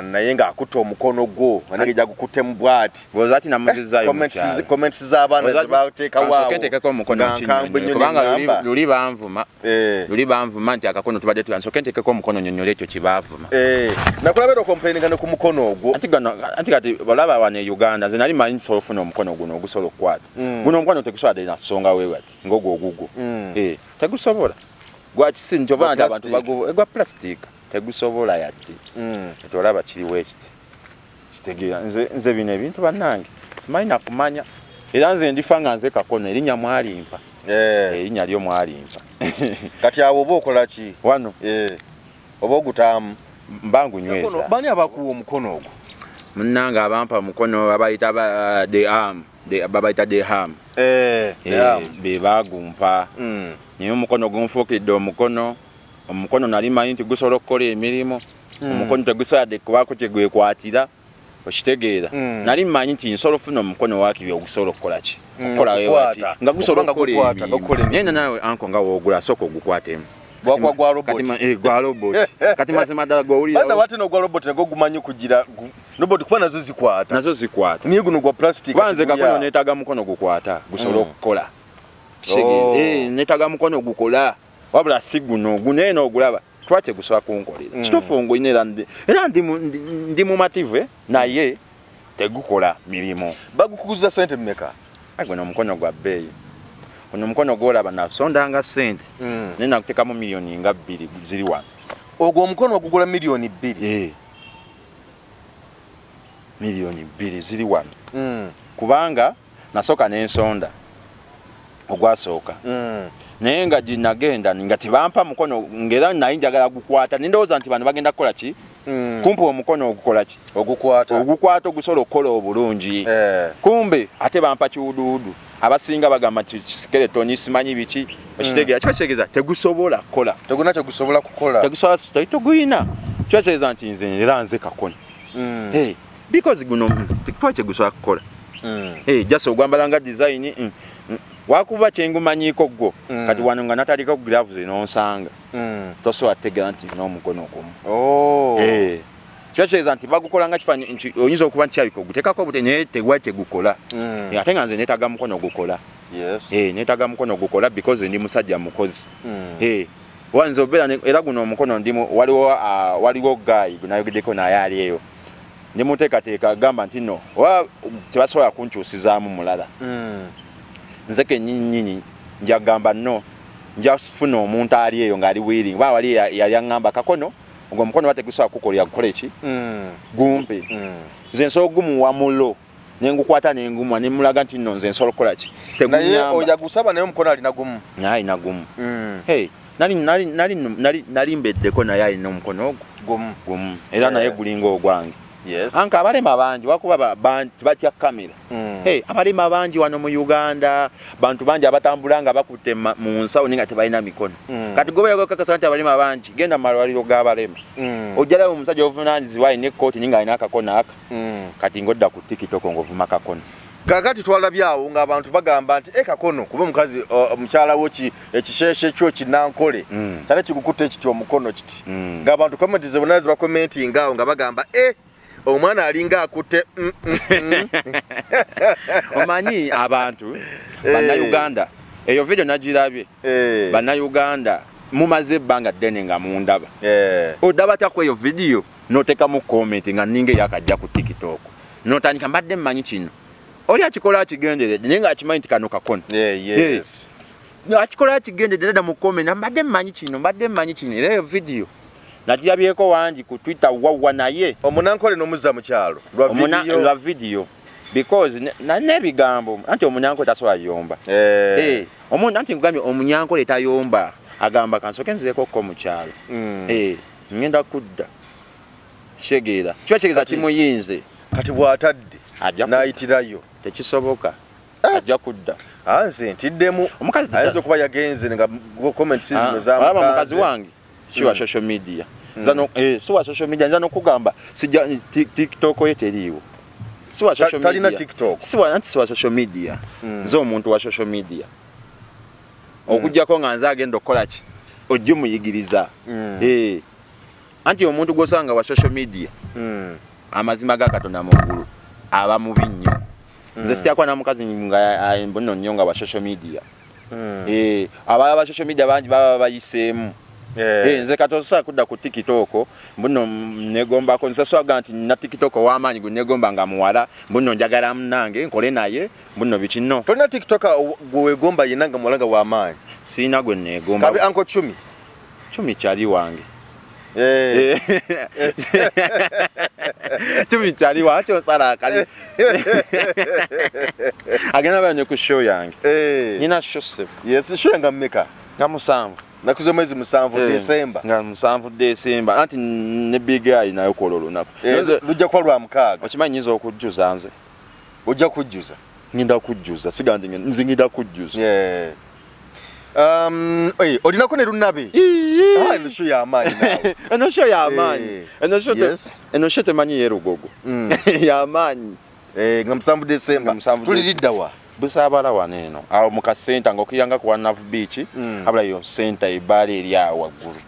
naye ng'akutte omukono gwo nange gyagukuttemu bw'ati. Bw'oza namuzizaayo mu kyalo. Comments z'abaana ze bateekawo awo. Nteekeko omukono nkinyonnyole kubanga luli banvuma. Luli banvuma nti akakono tubadde tuya nsooke nteekeko omukono nnyonnyole ekyo kye baavuma. Nakulaba era okomplaininga ne ku mukono ogwo. Anti kati olaba wano e Uganda nze nali manyi nsobola okufuna omukono guno ogusobola okukwata. Guno omukono tegusobola na ssonga we bati ng'ogwo ogugwo. Tegusobola. Gwa kisi nti oba nti abantu bagubo gwa plastic tegusobola yadde. Kati olaba kiriwo ekiti. Kitegeera nze bino ebintu bannange simanyi nakumanya era nze ndifa nga nze kakono erinnya mwalimpa. Erinnya lyo mwalimpa. Kati awo oba okola ki? Wano. Oba ogutaamu. Mba ngunyweza. Bani abakuwa omukono ogwo? Munnange abampa omukono abayita the arm. Babayita the ham. Be bagumpa. Naye omukono gunfuukidde omukono. Omukono nali manyi nti gusobola okukola emirimu. Omukono tegusobola kubaako kye gwekwatira. Okitegeera. Nali mmanyi nti nsobola okufuna omukono waakiri ogusobola okukola ki? Okukola weewati. Nga gusobola okukola emirimu. Naye naawe anko nga woogula sooka ogukwatemu. Gwakwa gwa robot. Gwa robot. Kati mazima ddala gw'owulira. Bada wate no gwa robot nagwo gumanyi kugira robot kuba nazo zikwata. Nazo zikwata. Niye guno gwa plastic. Kwanze kakono neetaaga mukono gukwata gusobola okukola. Neetaaga mukono gukola. Wabula si guno guno eno ogulaba tuba tegusobola kunkolera. Kituufu ngulina era ndi mumativu naye tegukola mirimu. Bagukuguza sente mmeka? Guno omukono gwa bbeeyi. Guno omukono gw'olaba nasondanga sente. Naye nakuteekamu miliyoni nga 2 ziri wano. Ogwo omukono ogugula miliyoni 2? Miliyoni 2 ziri wano. Kubanga nasooka n'ensonda ogwasooka. Naye nga ginagenda nga tebampa mukono ng'era naye njagala gukwata. Nindowooza nti bano bagenda kukola ki? Kumpe omukono ogukola ki? Ogukwata. Ogukwata ogusobola okukola obulungi. Kumbe ate bampa kiwuduwudu. Abasinga bagamba nti skeleton simanyi biki. Okitegeera kiba kitegeeza tegusobola kukola. Teguna kyegusobola kukola. Tegusobola teguyina. Kiba kitegeeza nti nze era nze kakono. Because guno tekuba kyegusobola kukola. Just ogwambala nga design wakuba kyengumanyiiko gwo. Kati wano nga natandika ku gloves n'onsanga. Tosobola kutegeera nti n'omukono gumu. Kiba kitegeeza nti bagukola nga kifaananyi oyinza okuba nti kyabika oguteekako obute naye tegwa tegukola. Ate nga nze neetaaga mukono gukola. Neetaaga mukono gukola because ndi musajja mukozi. Wanze obeera era guno omukono ndimu waliwo guy gunayogeddeko naye ali eyo. Ndimuteekateeka agamba nti no oba tebasobola kunkyusizaamu mulala. Nze kennyini njagamba no nja kufuna omuntu ali eyo ng'ali willing. Oba wali yali aŋŋamba kakono ogwo omukono bategusobola kukolera gukola ki? Gumpe. Nze nsobola ogumuwa mulo ne ngukwata ne ngumwa ne mulaga nti nno nze nsobola okukola ki? Naye oja gusaba naye omukono alina gumu. Naye alina gumu. Nali mbeddeko naye alina omukono ogwo gumu. Era naye gulinga ogwange. Anka abalema bangi wakuba batya kamera. Abalema bangi wano mu Uganda, bantu bangi abatambula nga bakutte mu nsawo ninga tebalina mikono. Kati goba yagokakasa nti abalema bangi genda mu malwaliro g'abalema. Ojjalayo omusajja ovunaanyizibwa alina ekkooti ninga alina akakono aka. Kati ng'odda ku TikTok ng'ovuma kakono. Kaakati twalabye awo ng'abantu bagamba nti kakono kuba omukazi omukyala wo ekisheshe kyo kinankole kyali kigukutte ekiti omukono kiti. Ng'abantu comment zonna zibakomentinga awo nga bagamba omwana alinga akutte. Omanyi abantu bannayuganda eyo video nagirabye. Bannayuganda mumaze ebbanga ddene nga mundaba. Odaba tako eyo video n'oteekamu comment nga nninga eyakajja ku TikTok. N'otandika mbadde mmanyi kino. Oli akikola akigenderedde naye ng'akimanyi nti kano kakono. Akikola akigenderedde nadda mu comment mbadde mmanyi kino, mbadde mmanyi kino. Era eyo video nagirabyeko wangi ku Twitter wawa naye. Omunankole n'omuzza mu kyalo lwa video. Because n'ebigambo anti omunyankole tasobola yomba. Omuntu anti nkugambye omunyankole tayomba agamba kansooke nzireko mu kyalo. Ngenda kudda. Kitegeera. Kiba kitegeeza kimuyinze. Kati bw'atadde n'ayitirayo. Tekisoboka. Ajja kudda. Nze ntiddemu. Ayinza okuba yagenze nga comments zino zamukanze. Mukazi wange si wa social media. Si wa social media nza n'okugamba sijja TikTok ye teriiwo. Si wa social media. Talina TikTok. Si wa social media. Nze omuntu wa social media. Okuggyako nga nze agenda okukola ki? Ojja omuyigiriza. Anti omuntu gw'osanga wa social media amazima ga Katonda mu ggulu aba mubi nnyo. Nze sityakwa na mukazi nga mbuno nnyo nga wa social media. Abalala ba social media bangi baba bayiseemu. Nze katosa kudda ku TikTok mbuno negombako nsaswaga nti na TikTok ow'amaanyi gwe negomba nga muwala mbuno njagala munnange nkole naye mbuno biki nno. Tolina TikTok gwe weegomba yenna nga muwala nga w'amaanyi? Sirina gwe neegomba. Kabe Uncle Chumi? Chumi kyali wange. Chumi kyali wange onsala akali. Agenda banye ku show yange. Nina show sebo. Yes, show nga mmeka? Nga 7. Nakuze mwezi 7 Desemba. Nga 7 Desemba. Anti ne big guy nayo kola olunaku. Lujja kuba lwa 6. Okimanyi nyinza okujjuza nze. Ojja kujjuza? Ngenda kujjuza. Siga nze ngenda kujjuza. Olinako ne Lunabe? Eno show y'amaanyi naawe. Eno show y'amaanyi. Eno show temanyi ye Lugogo. Y'amaanyi. Nga 7 Desemba. Tuliridda wa? Busaabala wano eno. Awo mu kasenta ng'okiranga ku One Love Beach, abula yo senta ebbaala eri awo waggulu.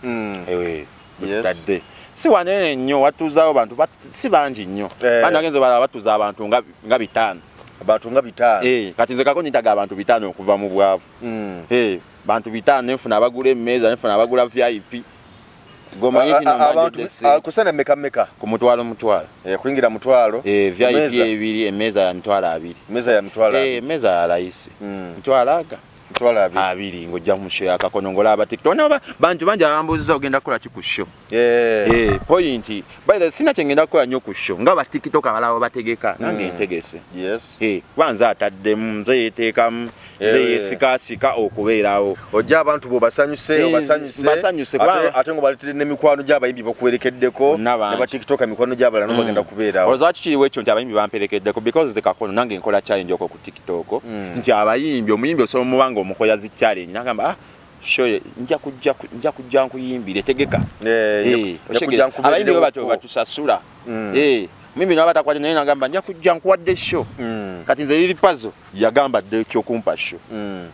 Tutadde. Si wanene nnyo watuuzaawo bantu si bangi nnyo. Bana agenze balaba batuuza abantu nga 5. Abantu nga 5. Kati nze Kakono nitaga abantu 5 okuva mu bwavu. Bantu 5 nenfuna abagula emmeeza, nenfuna abagula VIP. Abantu kusana meka meka ku mutwalo mutwalo. Kuyingira mutwalo. VIP ebiri, emmeeza ya 20,000. Meza ya 20,000. Meza ya rahisi. 20,000 aga. 20,000 ng'ojja mu show ya Kakono ng'olaba TikTok. No, bantu bangi abambuuziza ogenda kukola ki ku show. Point. By the sina kye ngenda kukola nnyo ku show. Nga ba TikTok abalala bategeka nange ntegese. Yes. Kuba ataddemu, nze yeteekamu, nze yesikasika okubeerawo. Ojja abantu bo basanyuse, obasanyuse. Ate ng'obaleetedde n'emikwano gy'abayimbi bakuwerekeddeko, ne ba TikTok emikwano gy'abalala nabo bagenda kubeerawo. Olowooza lwaki kiriwo ekyo nti abayimbi bamperekeddeko? Because nze Kakono nange nkola challenge okwo ku TikTok. Nti abayimbi, omuyimbi osobola omuba ng'omukola zi challenge n'agamba show nja kujja nkuyimbire tegeka. Abayimbi bwe batyo batusasula. Mimi n'abatakwata naye nagamba nja kujja nkuwadde show. Kati nze Lil Pazo yagamba dde ekyokumpa show.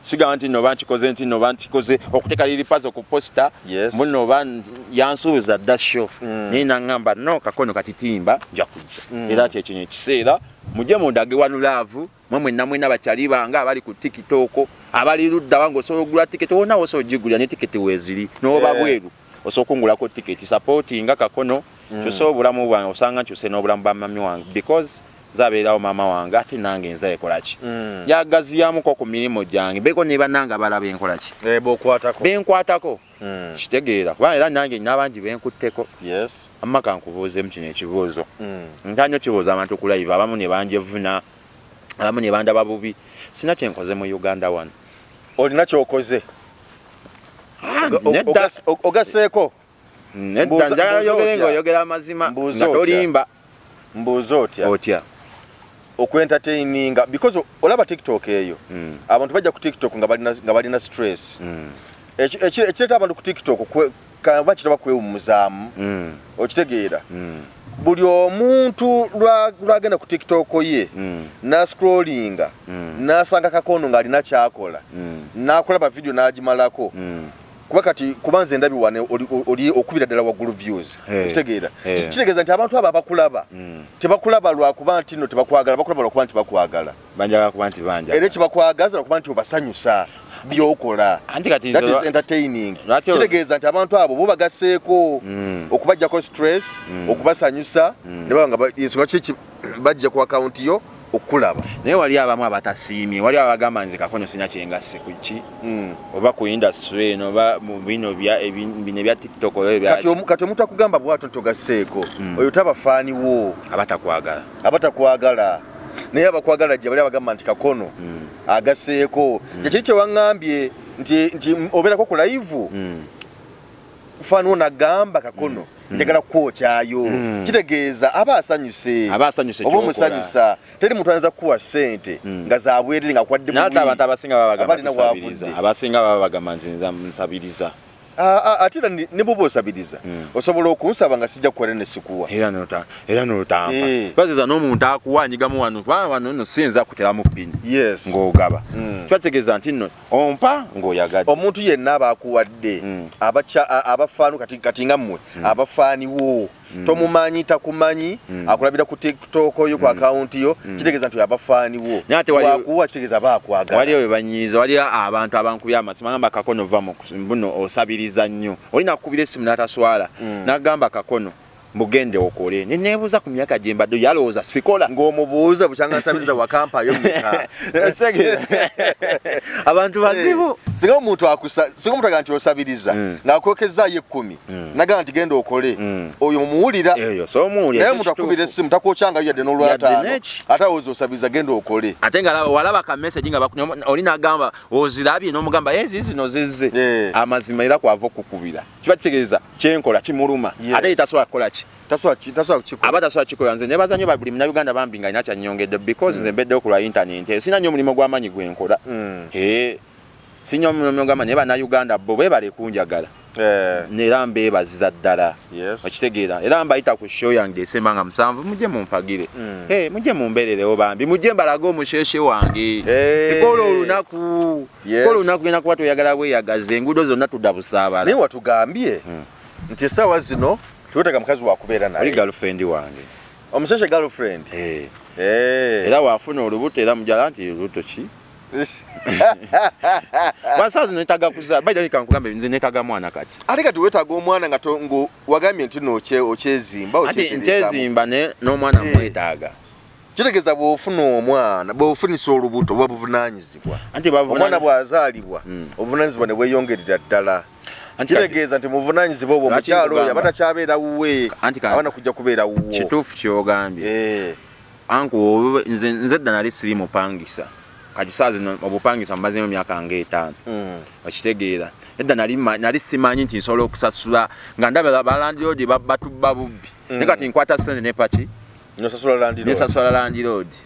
Sigamba nti noba nkikoze nti noba nkikoze okuteeka Lil Pazo ku poster. Muno oba yansuubiza dda show. Naye nangamba no Kakono katitimba nja kujja. Era kyekino ekiseera mujje mundage wanu love mwe mwenna mwena bakyali bange abali ku TikTok abali ludda wange osobola okugula tiketi wonna osobola ogigulira ne tiketi weeziri n'oba bweru osobola okungulako tiketi supportinga Kakono. Kyusa obulamu bwange osanga nkyuse n'obulamu bwa mami wange because zabeerawo maama wange ate nange nze ekola ki. Yagaziyamuko ku mirimu gyange mbeko ne bannange abalaba enkola ki. Bokwatako. Benkwatako. Kitegeera kuba era nange nina bangi benkutteko. Yes. Amma kankubuuzeemu kino ekibuuzo. Ntanyo kibuuza abantu ku live abamu ne banjevuna, abamu ne bandaba bubi. Sina kye nkoze mu Uganda wano. Olina ky'okoze? Ogaseeko? Nedda njagala oyogere ng'oyogera amazima nga tolimba. Mbuuza otya? Otya? Okwentertaininga because olaba TikTok eyo. Abantu bajja ku TikTok nga balina stress. Ekireeta abantu ku TikTok bakiraba kwewummuzaamu. Okitegeera. Buli omuntu lwagenda ku TikTok ye n'ascrollinga n'asanga Kakono ng'alina ky'akola n'akulaba video n'agimalako. Kuba kati kubanze ndabi wane oli okubira ddala waggulu views. Okitegeera. Kitegeeza nti abantu abo abakulaba tebakulaba lwa kuba nti nno tebakwagala, bakulaba lwa kuba nti bakwagala. Banjagala kuba nti banjagala. Era ekibakwagaza lwa kuba nti obasanyusa by'okola. That is entertaining. Kitegeeza nti abantu abo bo bagaseeko okubaggyako stress, okubasanyusa, ne baba nga ensonga ki bajja ku account yo okulaba. Naye wali abamu abatasiimye, wali abagamba nze Kakono sina kye ngasse ku ki oba ku industry eno oba mu bino bya bino bya TikTok oba ebya kati omuntu akugamba bw'atyo nti ogasseeko, oyo taba faani wo. Abatakwagala. Abatakwagala. Naye abakwagala gye bali abagamba nti Kakono agasseeko. Kye kiri kye waŋŋambye nti obeerako ku live faani wo n'agamba Kakono njagala kwokyayo. Kitegeeza aba asanyuse. Oba omusanyusa. Teri muntu ayinza kukuwa ssente nga za bwereere nga akuwadde buwi. N'ate abantu abasinga baba bagamba tusabiriza. Abasinga baba bagamba nti nsabiriza. Ate era ne bw'oba osabiriza osobola okunsaba nga sijja kukuwa era ne sikuwa. Era n'otampa. Bategeeza n'omuntu akuwa anyigamu wano kubanga wano nno siyinza kuteramu ppini. Yes. Ng'ogaba. Kiba nti nno ompa ng'oyagadde. Omuntu yenna aba akuwadde abafaanu kati nga mmwe abafaaniwo tomumanyi takumanyi akulabira ku TikTok yo ku account yo kitegeeza nti abafaaniwo wakuwa kitegeeza aba akwagala. Waliyo we banyiiza, waliyo abantu abankubya amasimu agamba Kakono va mu buno osabiriza nnyo. Olina akukubira essimu n'ataswala n'agamba Kakono mugende okole. Ne neebuuza ku myaka gye mbadde yalowooza sikola. Ng'omubuuza bukyanga nsabiriza wakampayo mmeka. Abantu bazibu. Singa omuntu aga nti osabiriza ng'akwokezaayo 10 n'agamba nti genda okole oyo mumuwulira. Naye omuntu akubira essimu takwokyangayo yadde n'olwataano ate awooza osabiriza genda okole. Ate nga walaba ka message nga oli n'agamba ozirabye n'omugamba ezi zino zizze. Amazima era kwava okukubira. Kiba kitegeeza kyenkola kimuluma ate tasobola kukola ki. Tasobola kukikola. Aba tasobola kukikola. Nze neebaza nnyo buli Munnayuganda bambi nga alina kyannyongedde because nze mbeddewo ku lwa internet. Sina nnyo omulimu gw'amaanyi gwe nkola. Sina omulimu gw'amaanyi naye Bannayuganda bo beebale kunjagala. Era mbeebaziza ddala. Okitegeera. Era mbayita ku show yange esemba nga 7 mujje mumpagire. Mujje mumbeererewo bambi. Mujje mbalage omusheshe wange. Kola olunaku. Kola olunaku genda kuba toyagala bweyagaze enguudo zonna tudda busaabala. Naye watugambye nti essaawa zino tewetaaga mukazi wakubeera naye. Oli girlfriend wange. Omusheshe girlfriend. Era wafuna olubuto era mujala nti olubuto ki? Basazi netaga kuzaala. Baida nkankugamba nze netaga mwana kati. Ate kati wetaaga omwana nga wagambye nti no okyezimba okyezimba. Nkyezimba ne n'omwana mwetaaga. Kitegeeza bw'ofuna omwana bw'ofunisa olubuto buba buvunaanyizibwa. Omwana bw'azaalibwa obuvunaanyizibwa ne bweyongerera ddala. Kitegeeza nti muvunaanyizibwa obwo omukyalo oyo aba takyabeera wuwe, abaana kujja kubeera wuwo. Kituufu ky'ogambye. Anku nze dda nali siri mupangisa. Kati saa zino obupangisa mmazeemu emyaka ng'etaano. Okitegeera. Edda nali simanyi nti nsobola okusasula nga ndaba balandiroodi batubba bubbi. Naye kati nkwata ssente ne paki. Nesasula landiroodi.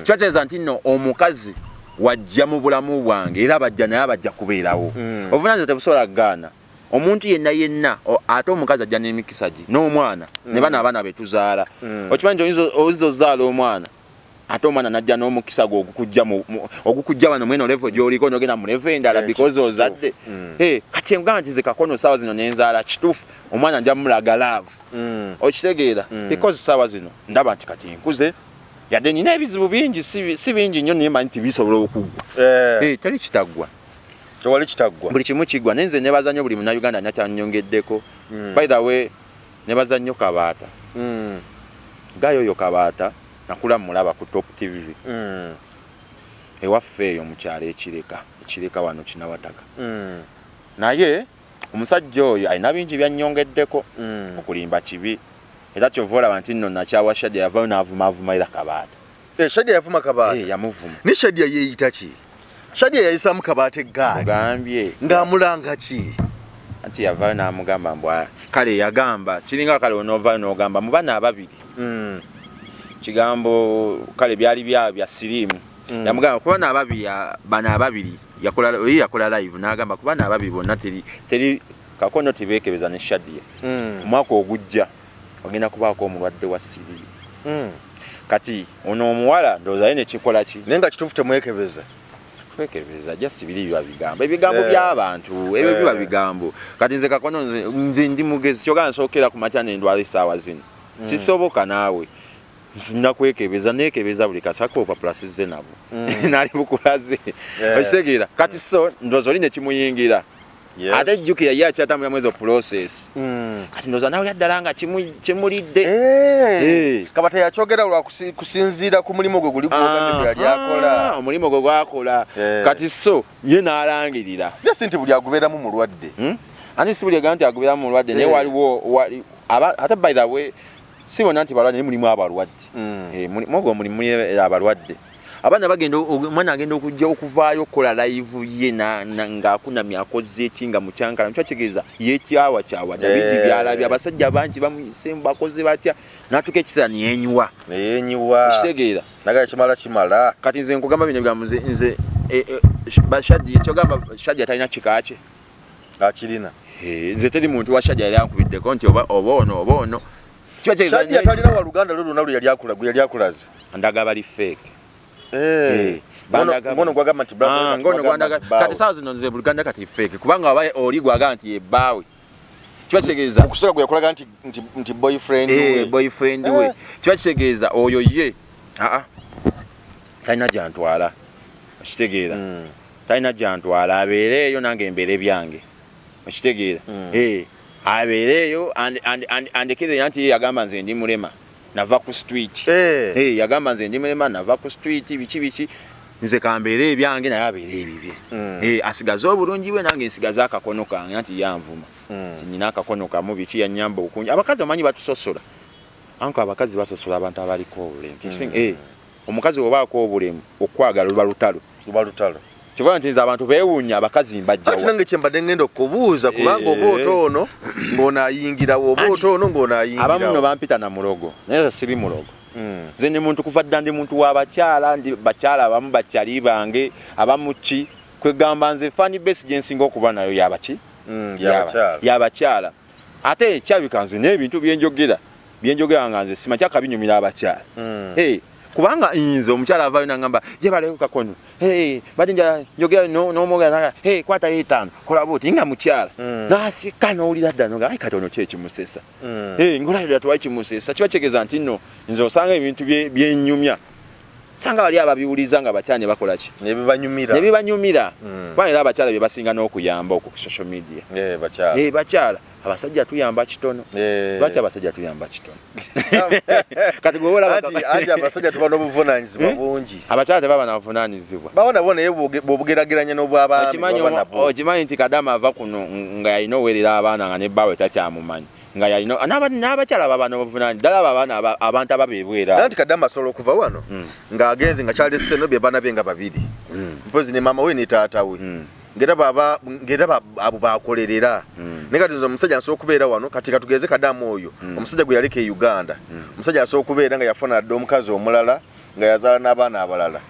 Kitegeeza nti nno omukazi wajja mu bulamu bwange era bajja naye abajja kubeerawo. Obuvunaanyizibwa tebusobola kugaana. Omuntu yenna yenna ate omukazi ajja n'emikisa gye n'omwana ne bano abaana be tuzaala. Okimanyi nti oyinza ozaala omwana ate omwana n'ajja n'omukisa gwe ogukujja wano mweno level gy'oliko n'ogenda mu level endala because ozadde. Kati ngamba nti nze kakono ssaawa zino nenzaala kituufu omwana nja mulaga love. Okitegeera because ssaawa zino ndaba nti kati nkuze yadde nina ebizibu bingi si bingi nnyo naye mmanyi nti bisobola okuggwa. Teri kitaggwa. Tewali kitaggwa. Buli kimu kiggwa naye nze nebaza nnyo buli Munnayuganda nakyanyongeddeko. By the way nebaza nnyo Kabaata. Gayo oyo Kabaata nakula mulaba ku Top TV. Ewaffe eyo mu kyalo Ekireka wano Kinawataka. Naye omusajja oyo alina bingi byannyongeddeko. Okulimba kibi. Era kyova olaba nti nno nakyawa Shadia yavaayo n'avumaavuma era Kabaata. Shadia yavuma Kabaata? Yamuvuma. Ne Shadia yeeyita ki? Shadia yayisaamu Kabaata eggaali. Mugambye. Ng'amulanga ki? Anti yavaayo n'amugamba mbu kale yagamba kiringa kale onoovaayo n'ogamba mu bana ababiri. Kigambo kale byali bya siriimu. Yamugamba kuba bano ababiri yakola live n'agamba kuba bano ababiri bonna teri kakono tebeekebeza ne Shadia. Omwaka ogujja ogenda kubaako omulwadde wa siriimu. Kati ono omuwala ndowooza ye nekikola ki? Naye nga kituufu temwekebeza. Twekebeza just biri biba bigambo. Ebigambo by'abantu ebyo biba bigambo. Kati nze kakono nze ndi mugezi kyokka nsookera ku makya nendwala essaawa zino. Sisoboka naawe. Nnakwekebeza neekebeza buli kasako opapula sizze nabo. Nali bukulaze. Okitegeera. Kati so ndowooza oli ne kimuyingira. Ate jjukira ye akyatambula mu ezo process. Kati ndowooza nawe ddala nga kimulidde. Kabaata yakyogera lwa kusinziira ku mulimu gwe guli gwogambye gwe yali akola. Omulimu gwe gwakola. Kati so ye n'alangirira. Naye si nti buli agubeeramu mulwadde. Anti si buli agamba nti agubeeramu mulwadde naye waliwo ate by the way si bonna nti balwadde naye mulimu abalwadde. Mwogwo mulimu abalwadde. Abaana bagenda omwana agenda okujja okuvaayo okukola live ye ng'akunamye akoze eki nga mukyankala kitegeeza yeekyawakyawa dda bingi byalabye abasajja bangi bamuyiseemu bakoze batya n'atuuka ekiseera neyenyiwa. Okitegeera. Nagala kimala kimala. Kati nze nkugamba bino ebigambo nze Shadia kyogamba Shadia talina kika kye. Akirina. Nze teri muntu wa Shadia yali ankubiddeko nti oba ono oba ono. Shadia talina waluganda lwe lwonna lwe yali akulaze. Ndaga bali fake. Ngono gwagamba nti kati saawa zino nze buluganda kati fake kubanga aba oli gwagamba nti yebbaawe. Kiba kitegeeza okusooka gwe yakulaga nti boyfriend we. Boyfriend we. Kiba kitegeeza oyo ye talina gy'antwala. Okitegeera. Talina gy'antwala abeere eyo nange embeere byange. Okitegeera. Abeere eyo andekere nti ye yagamba nze ndi mulema. Nava ku street. Yagamba nze ndi mulema nava ku street biki biki nze kambeere ebyange naye abeere ebibye. Asigaze obulungi bwe nange nsigaze akakono kange anti yanvuma. Nti nina akakono kamu biki yannyamba okunja. Abakazi omanyi batusosola. Anko abakazi basosola abantu abaliko obulemu. Omukazi bw'obaako obulemu okwagala luba lutalo. Luba lutalo. Kyova nti nze abantu beewuunya abakazi mbajjawa. Ati nange kye mbadde ngenda okubuuza kubanga oba otoono ng'onaayingirawo oba otoono ng'onaayingirawo. Abamu nno bampita na mulogo naye siri mulogo. Nze ndi muntu kuva dda ndi muntu w'abakyala ndi bakyala abamu bakyali bange abamu ki kwegamba nze fan base gye nsinga okuba nayo yabaki? Y'abakyala. Ate kyabika nze n'ebintu byenjogera nga nze simanyi kyakabinyumira abakyala. Kubanga nze omukyala avaayo n'angamba gyebaleko kakono badde njogera n'omwogera kwata etaano kola bw'oti nga mukyala. Nasika n'owulira dda noga ai katono ki ekimusesa. Ngolabira twali kimusesa kiba kitegeeza nti nno nze osanga ebintu byennyumya. Sanga bali ababiwuliza nga bakyala ne bakola ki? Ne bibanyumira. Ne bibanyumira. Kubanga era abakyala be basinga n'okuyamba okwo ku social media. Bakyala. Bakyala. Abasajja tuyamba kitono. Lwaki abasajja tuyamba kitono? Kati gwe olaba anti abasajja tuba n'obuvunaanyizibwa bungi. Abakyala tebaba na buvunaanyizibwa. Baba nabo naye bw'obugeraageranya n'obw'abaami baba nabwo. Okimanyi nti Kadama ava kuno nga yalina oweerera abaana nga ne bbaawe takyamumanyi. Nga yalina n'abakyala baba n'obuvunaanyizibwa ddala abaana abantu ababeebwera. Anti Kadama asobola okuva wano ng'agenze nga kyalese no bye baana be nga babiri. Mpozi ne maama we ne taata we. Ngera baba ngera abo bakolerera. Naye kati nze omusajja nsobola okubeera wano kati katugeze Kadama oyo omusajja gwe yaleka e Uganda. Omusajja asobola okubeera nga yafuna dda omukazi omulala nga yazaala n'abaana abalala.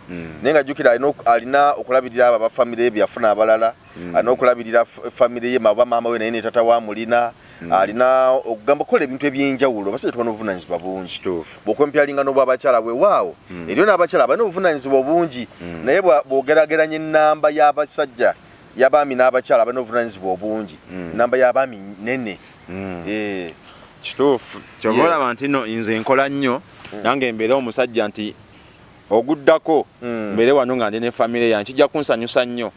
Naye nga jjukira alina okulabirira abo aba famire ye bye yafuna abalala, alina okulabirira famire ye oba maama we naye ne taata we amulina, alina okugamba okukola ebintu eby'enjawulo. Abasajja tuba n'obuvunaanyizibwa bungi. Bw'okwempyalinga n'obw'abakyala weewaawo, eriyo n'abakyala balina obuvunaanyizibwa obungi, naye bw'ogeraageranya ennamba y'abasajja y'abaami n'abakyala balina obuvunaanyizibwa obungi, ennamba y'abaami nnene. Kituufu. Kyova olaba nti nno nze nkola nnyo nange mbeere omusajja nti oguddako mbeere wano nga ndi ne famire yange kijja kunsanyusa nnyo.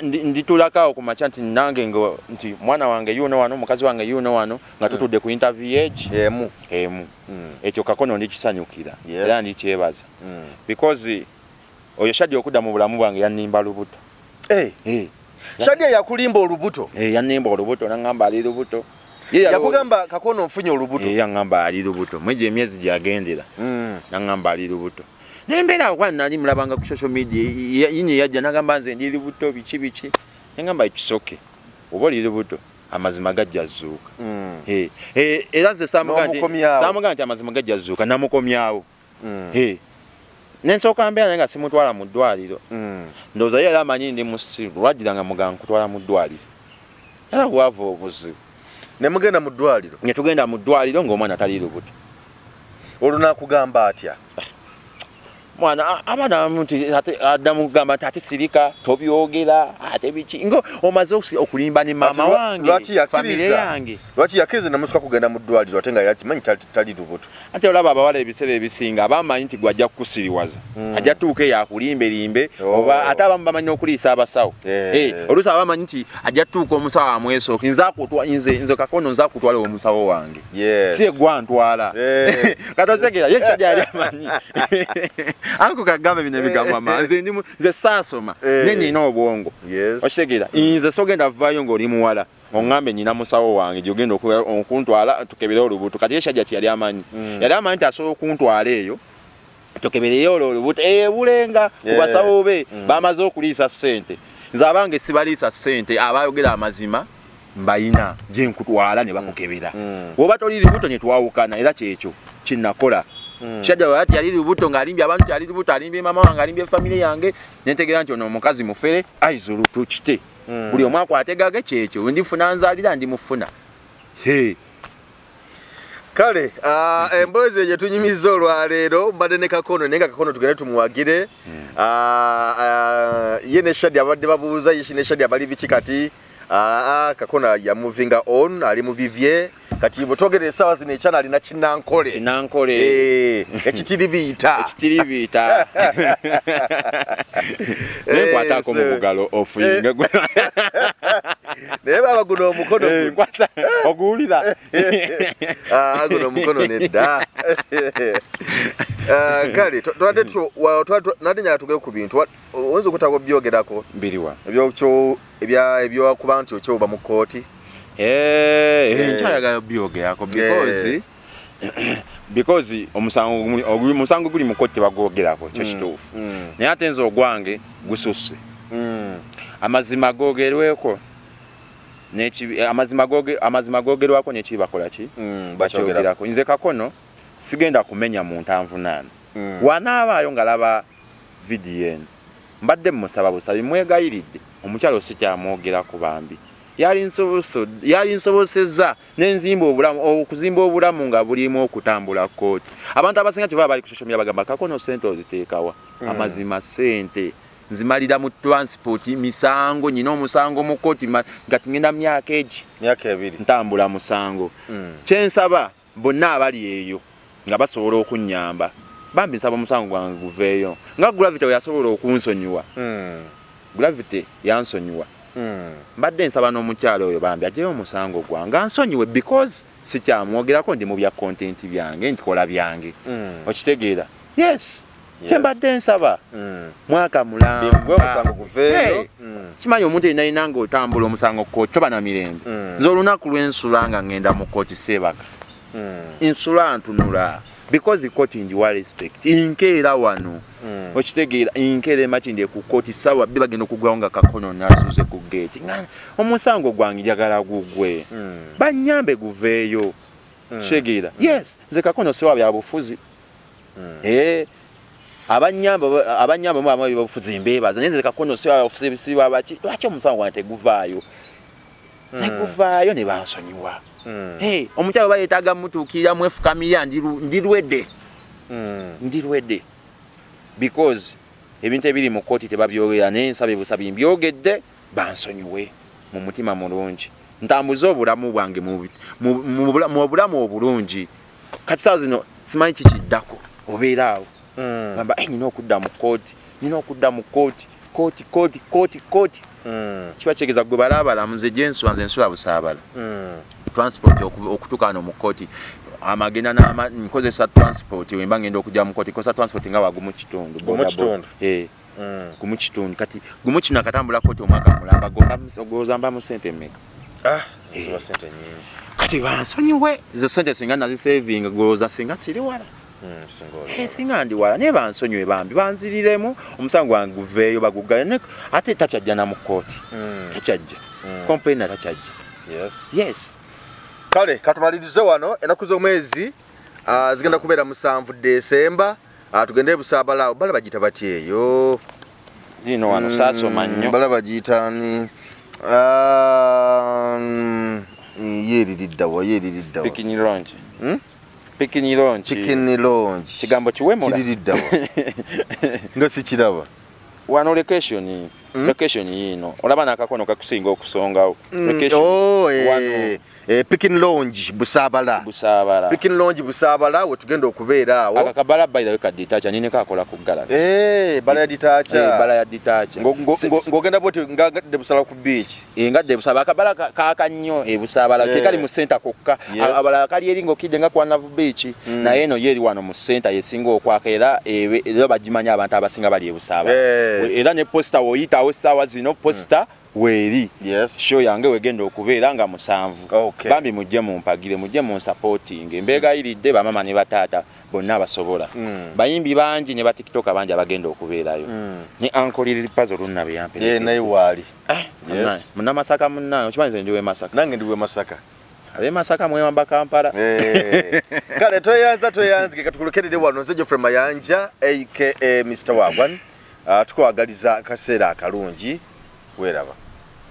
Ndituulako awo ku makya nti nange nti mwana wange yuno wano, mukazi wange yuno wano, nga tutudde ku interview egi emu. Ekyo Kakono ndikisanyukira era ndikyebaza. Because oyo Shadia okudda mu bulamu bwange yannimba lubuto. Shadia yakulimba olubuto? Yannimba olubuto n'aŋŋamba ali lubuto. Yakugamba Kakono nfunye olubuto? Yaŋŋamba ali lubuto. Mwegyo emyezi gyagendera n'aŋŋamba ali lubuto. Naye mbeera awo kuba nali mulabanga ku social media yinye yajja n'agamba nze ndi lubuto biki biki. N'aŋŋamba kisoke oba oli lubuto amazima gajja zuuka. Era nze saamugaa nti amazima gajja zuuka namukomyawo. Nensooka mbeera naye nga simutwala mu ddwaliro. Ndowooza ye yali amanyi ndi musiru lwagiranga mugaa nkutwala mu ddwaliro. Era bwava obuzibu. Ne mugenda mu ddwaliro? Ne tugenda mu ddwaliro ng'omwana tali lubuto. Olwo n'akugamba atya? Mwana abaana abamu nti ate addamu kugamba nti ate sirika tobyogera ate biki ngo omaze okulimba ne maama wange famire yange. Lwaki yakkiriza namusuka kugenda mu ddwaliro ate nga yakimanyi tali lubuto? Ate olaba abawala ebiseera ebisinga abamanyi nti gwe ajja kukusiriwaza ajja tuuka eyo akulimbelimbe oba ate abamu bamanyi okuliisa abasawo. Oluusi abamanyi nti ajja tuuka omusawo amwesooka nze Kakono nze akutwala omusawo wange si ye gwantwala. Katosekera ye Shadia yali amanyi. Anko kagamba bino ebigambo ama nze saasoma naye nina obwongo. Okitegeera nze sogenda vaayo ng'oli muwala oŋŋambe nina musawo wange gy'ogenda okuntwala tukebere olubuto. Kati ye Shadia kye yali amanyi. Yali amanyi nti asobola okuntwala eyo tukebereyo olwo olubuto ebulenga ku basawo be bamaze okuliisa ssente. Nze abange sibaliisa ssente abayogera amazima mbayina gye nkutwala ne bakukebera. Bw'oba toli lubuto ne twawukana era kyekyo kye nakola. Shadia bw'ati yali lubuto ng'alimbye abantu yali lubuto alimbye maama wange alimbye famire yange nentegeera nti ono omukazi mufere aizulu tukite. Buli omu akwate gage kyekyo ndifuna nzaalira ndimufuna. Kale emboozi egyo tunyumizza olwaleero mbadde ne Kakono naye nga Kakono tugende tumuwagire. Ye ne Shadia abadde babuuza ye ne Shadia bali biki kati Kakono ya moving on ali mu bibye kati bwe twogera essaawa zino ekyana alina kinankole. Kinankole. Ekitiribiita. Ekitiribiita. Naye nkwataako mu bugalo ofuyinga. Naye baba guno omukono oguwulira. Guno omukono nedda. Kale twadde nadde njagala tugere ku bintu oyinza okutaka obyogerako. Biriwa? Ebyokuba nti okyoba mu kkooti. Nkyayagala byogerako because omusango guli mu kkooti tebagwogerako kyo kituufu. Naye ate nze ogwange gususse. Amazima googerweko amazima googerwako n'ekibi bakola ki? Bakyogerako. Nze Kakono sigenda kumenya muntu anvunaana. Wanaabaayo ng'alaba vidiyo eno mbadde mmusaba busabi mwegayiridde omukyalo sikyamwogerako bambi. Yali nsobosezza n'enzimba obulamu okuzimba obulamu nga bulimu okutambula kkooti. Abantu abasinga kyova bali ku social media bagamba Kakono ssente oziteekawa. Amazima ssente Nzimalira mu transport misango nyina omusango mu kooti nga ngenda myaka egi. Myaka ebiri. Ntambula musango. Kyensaba bonna abali eyo nga basobola okunnyamba. Bambi nsaba omusango gwange guveeyo. Nga Gravity yasobola okunsonyiwa. Gravity yansonyiwa. Mbadde nsaba n'omukyalo oyo bambi ajeyo omusango gwange ansonyiwe because sikyamwogerako ndi mu bya content byange ntikola byange. Okitegeera? Yes. Kyembadde nsaba. Mwaka mulamba. Gwe omusango guveeyo. Kimanyi omuntu yenna yenna ng'otambula omusango kooti toba na mirembe. Nze olunaku lw'ensula nga ngenda mu kooti seebaka. Nsula ntunula. Because kooti ngiwa respect. Nkeera wano. Okitegeera nkeera emakindye ku kooti ssaawa bbiri bagenda okuggulawo nga kakono nasuze ku gate. Omusango gwange njagala gugwe. Bannyambe guveeyo. Kitegeera. Yes, nze kakono siwa bya bufuzi. Abanyamba mu amabi bafuzi mbebaza nze kakono siwa ofuzi siwa baki lwaki omusango gwange teguvaayo. Teguvaayo ne bansonyiwa. Hey, omukyalo bayetaaga mutuukirira mwefukamira ndirwedde. Ndirwedde. Because ebintu ebiri mu kooti tebabyogera naye nsaba busabi mbyogedde bansonyiwe mu mutima mulungi. Ntambuze obulamu bwange mu bulamu obulungi. Kati saawa zino simanyi kikiddako obeera awo. Gamba nina okudda mu kooti, nina okudda mu kooti, kooti kooti kooti kooti. Kiba kitegeeza gwe balaabala nze gye nsula nze nsula Busaabala. Transport okutuuka wano mu kooti amagenda n'ama nkozesa transport wemba ngenda okujja mu kooti nkozesa transport nga wagumu kitundu. Gumu kitundu. Gumu kitundu kati gumu kino akatambula kooti omwaka mulamba goza mba mu ssente mmeka? Ziba ssente nnyingi. Kati bansonyiwe ezo ssente singa nazisavinga golooza singa siri wala. Singa ndi wala naye bansonyiwe bambi banziriremu omusango gwange guveeyo baguggale ate takyajja na mu kooti. Takyajja. Complainer takyajja. Yes. Yes. Kale katumalirize wano ennaku z'omwezi zigenda kubeera 7 Desemba tugende Busaabala awo bala bagiyita batya eyo? Ino wano saasoma nnyo. Bala bagiyita ni yeeririddawa yeeririddawa. Pikini Lounge. Pikini Lounge. Pikini Lounge. Kigambo kiwemula. Kiririddawa. Nga sikiraba. Wano location location yino olaba n'akakono kakusinga okusongawo. Location wano Pikini Lounge Busaabala. Busaabala. Pikini Lounge Busaabala we tugenda okubeera awo. Akakabala by the way ka detach nini kakola ku Galaxy. Bala ya detach. Bala ya detach. Ngogenda boti ngadde Busaabala ku beach. Ngadde Busaabala akabala kaaka nnyo Busaabala tekali mu center kokka. Abalala kali eri ng'okidde nga kwa Navu Beach. Naye eno ye eri wano mu center yesinga okwaka era era bagimanya abantu abasinga bali e Busaabala. Era ne poster woyitawo essaawa zino poster weeri. Yes. Show yange wegenda okubeera nga 7. Okay. Bambi mujje mumpagire mujje munsupporting. Mbeegayiridde bamama ne bataata bonna abasobola. Bayimbi bangi ne ba TikToker bangi abagenda okubeerayo. Ne Uncle Lil Pazo lunnabe yamperekedde. Naye waali. Yes. Munnamasaka munnange okimanyi nze ndi w'e Masaka. Nange ndi w'e Masaka. Ab'e Masaka mwewamba Kampala. Kale tweyanza tweyanzike katukulekerere wano nze Geoffrey Mayanja aka Mr. Wagwan. Tukwagaliza akaseera akalungi weeraba.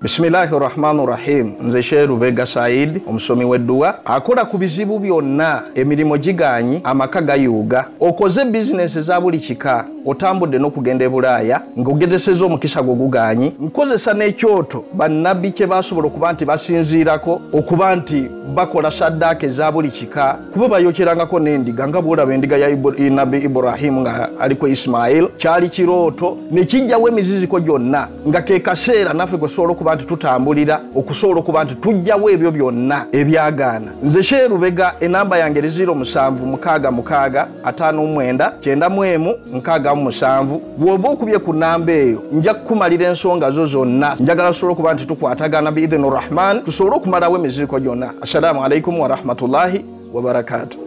Bismillahirrahmanirrahim. Nze Sheikh Lubega Said omusomi w'edduwa akola ku bizibu byonna emirimu giganyi amaka gayuuga okoze bizinesi za buli kika otambudde n'okugenda e Bulaaya ng'ogezesezza omukisa gwo guganyi nkozesa n'ekyoto bannabbi kye basobola okuba nti basinziirako okuba nti bakola saddaaka eza buli kika kuba bayokyerangako n'endiga nga bw'olaba endiga ya Nabbi Ibrahimu nga aliko Ismail kyali kirooto ne kijjawo emiziziko gyonna nga ke kaseera naffe kwe tusobola okuba nti tutambulira okusobola okuba nti tujjawo ebyo byonna ebyagaana. Nze Sheikh Lubega enamba yange eri 0766 59 91 67. Bw'oba okubye ku namba eyo nja kukumalira ensonga zo zonna. Njagala tusobole okuba nti tukwatagana biidhini Rahman tusobole okumalawo emiziriko gyonna. Assalamu alaikum warahmatullahi wabarakatuh.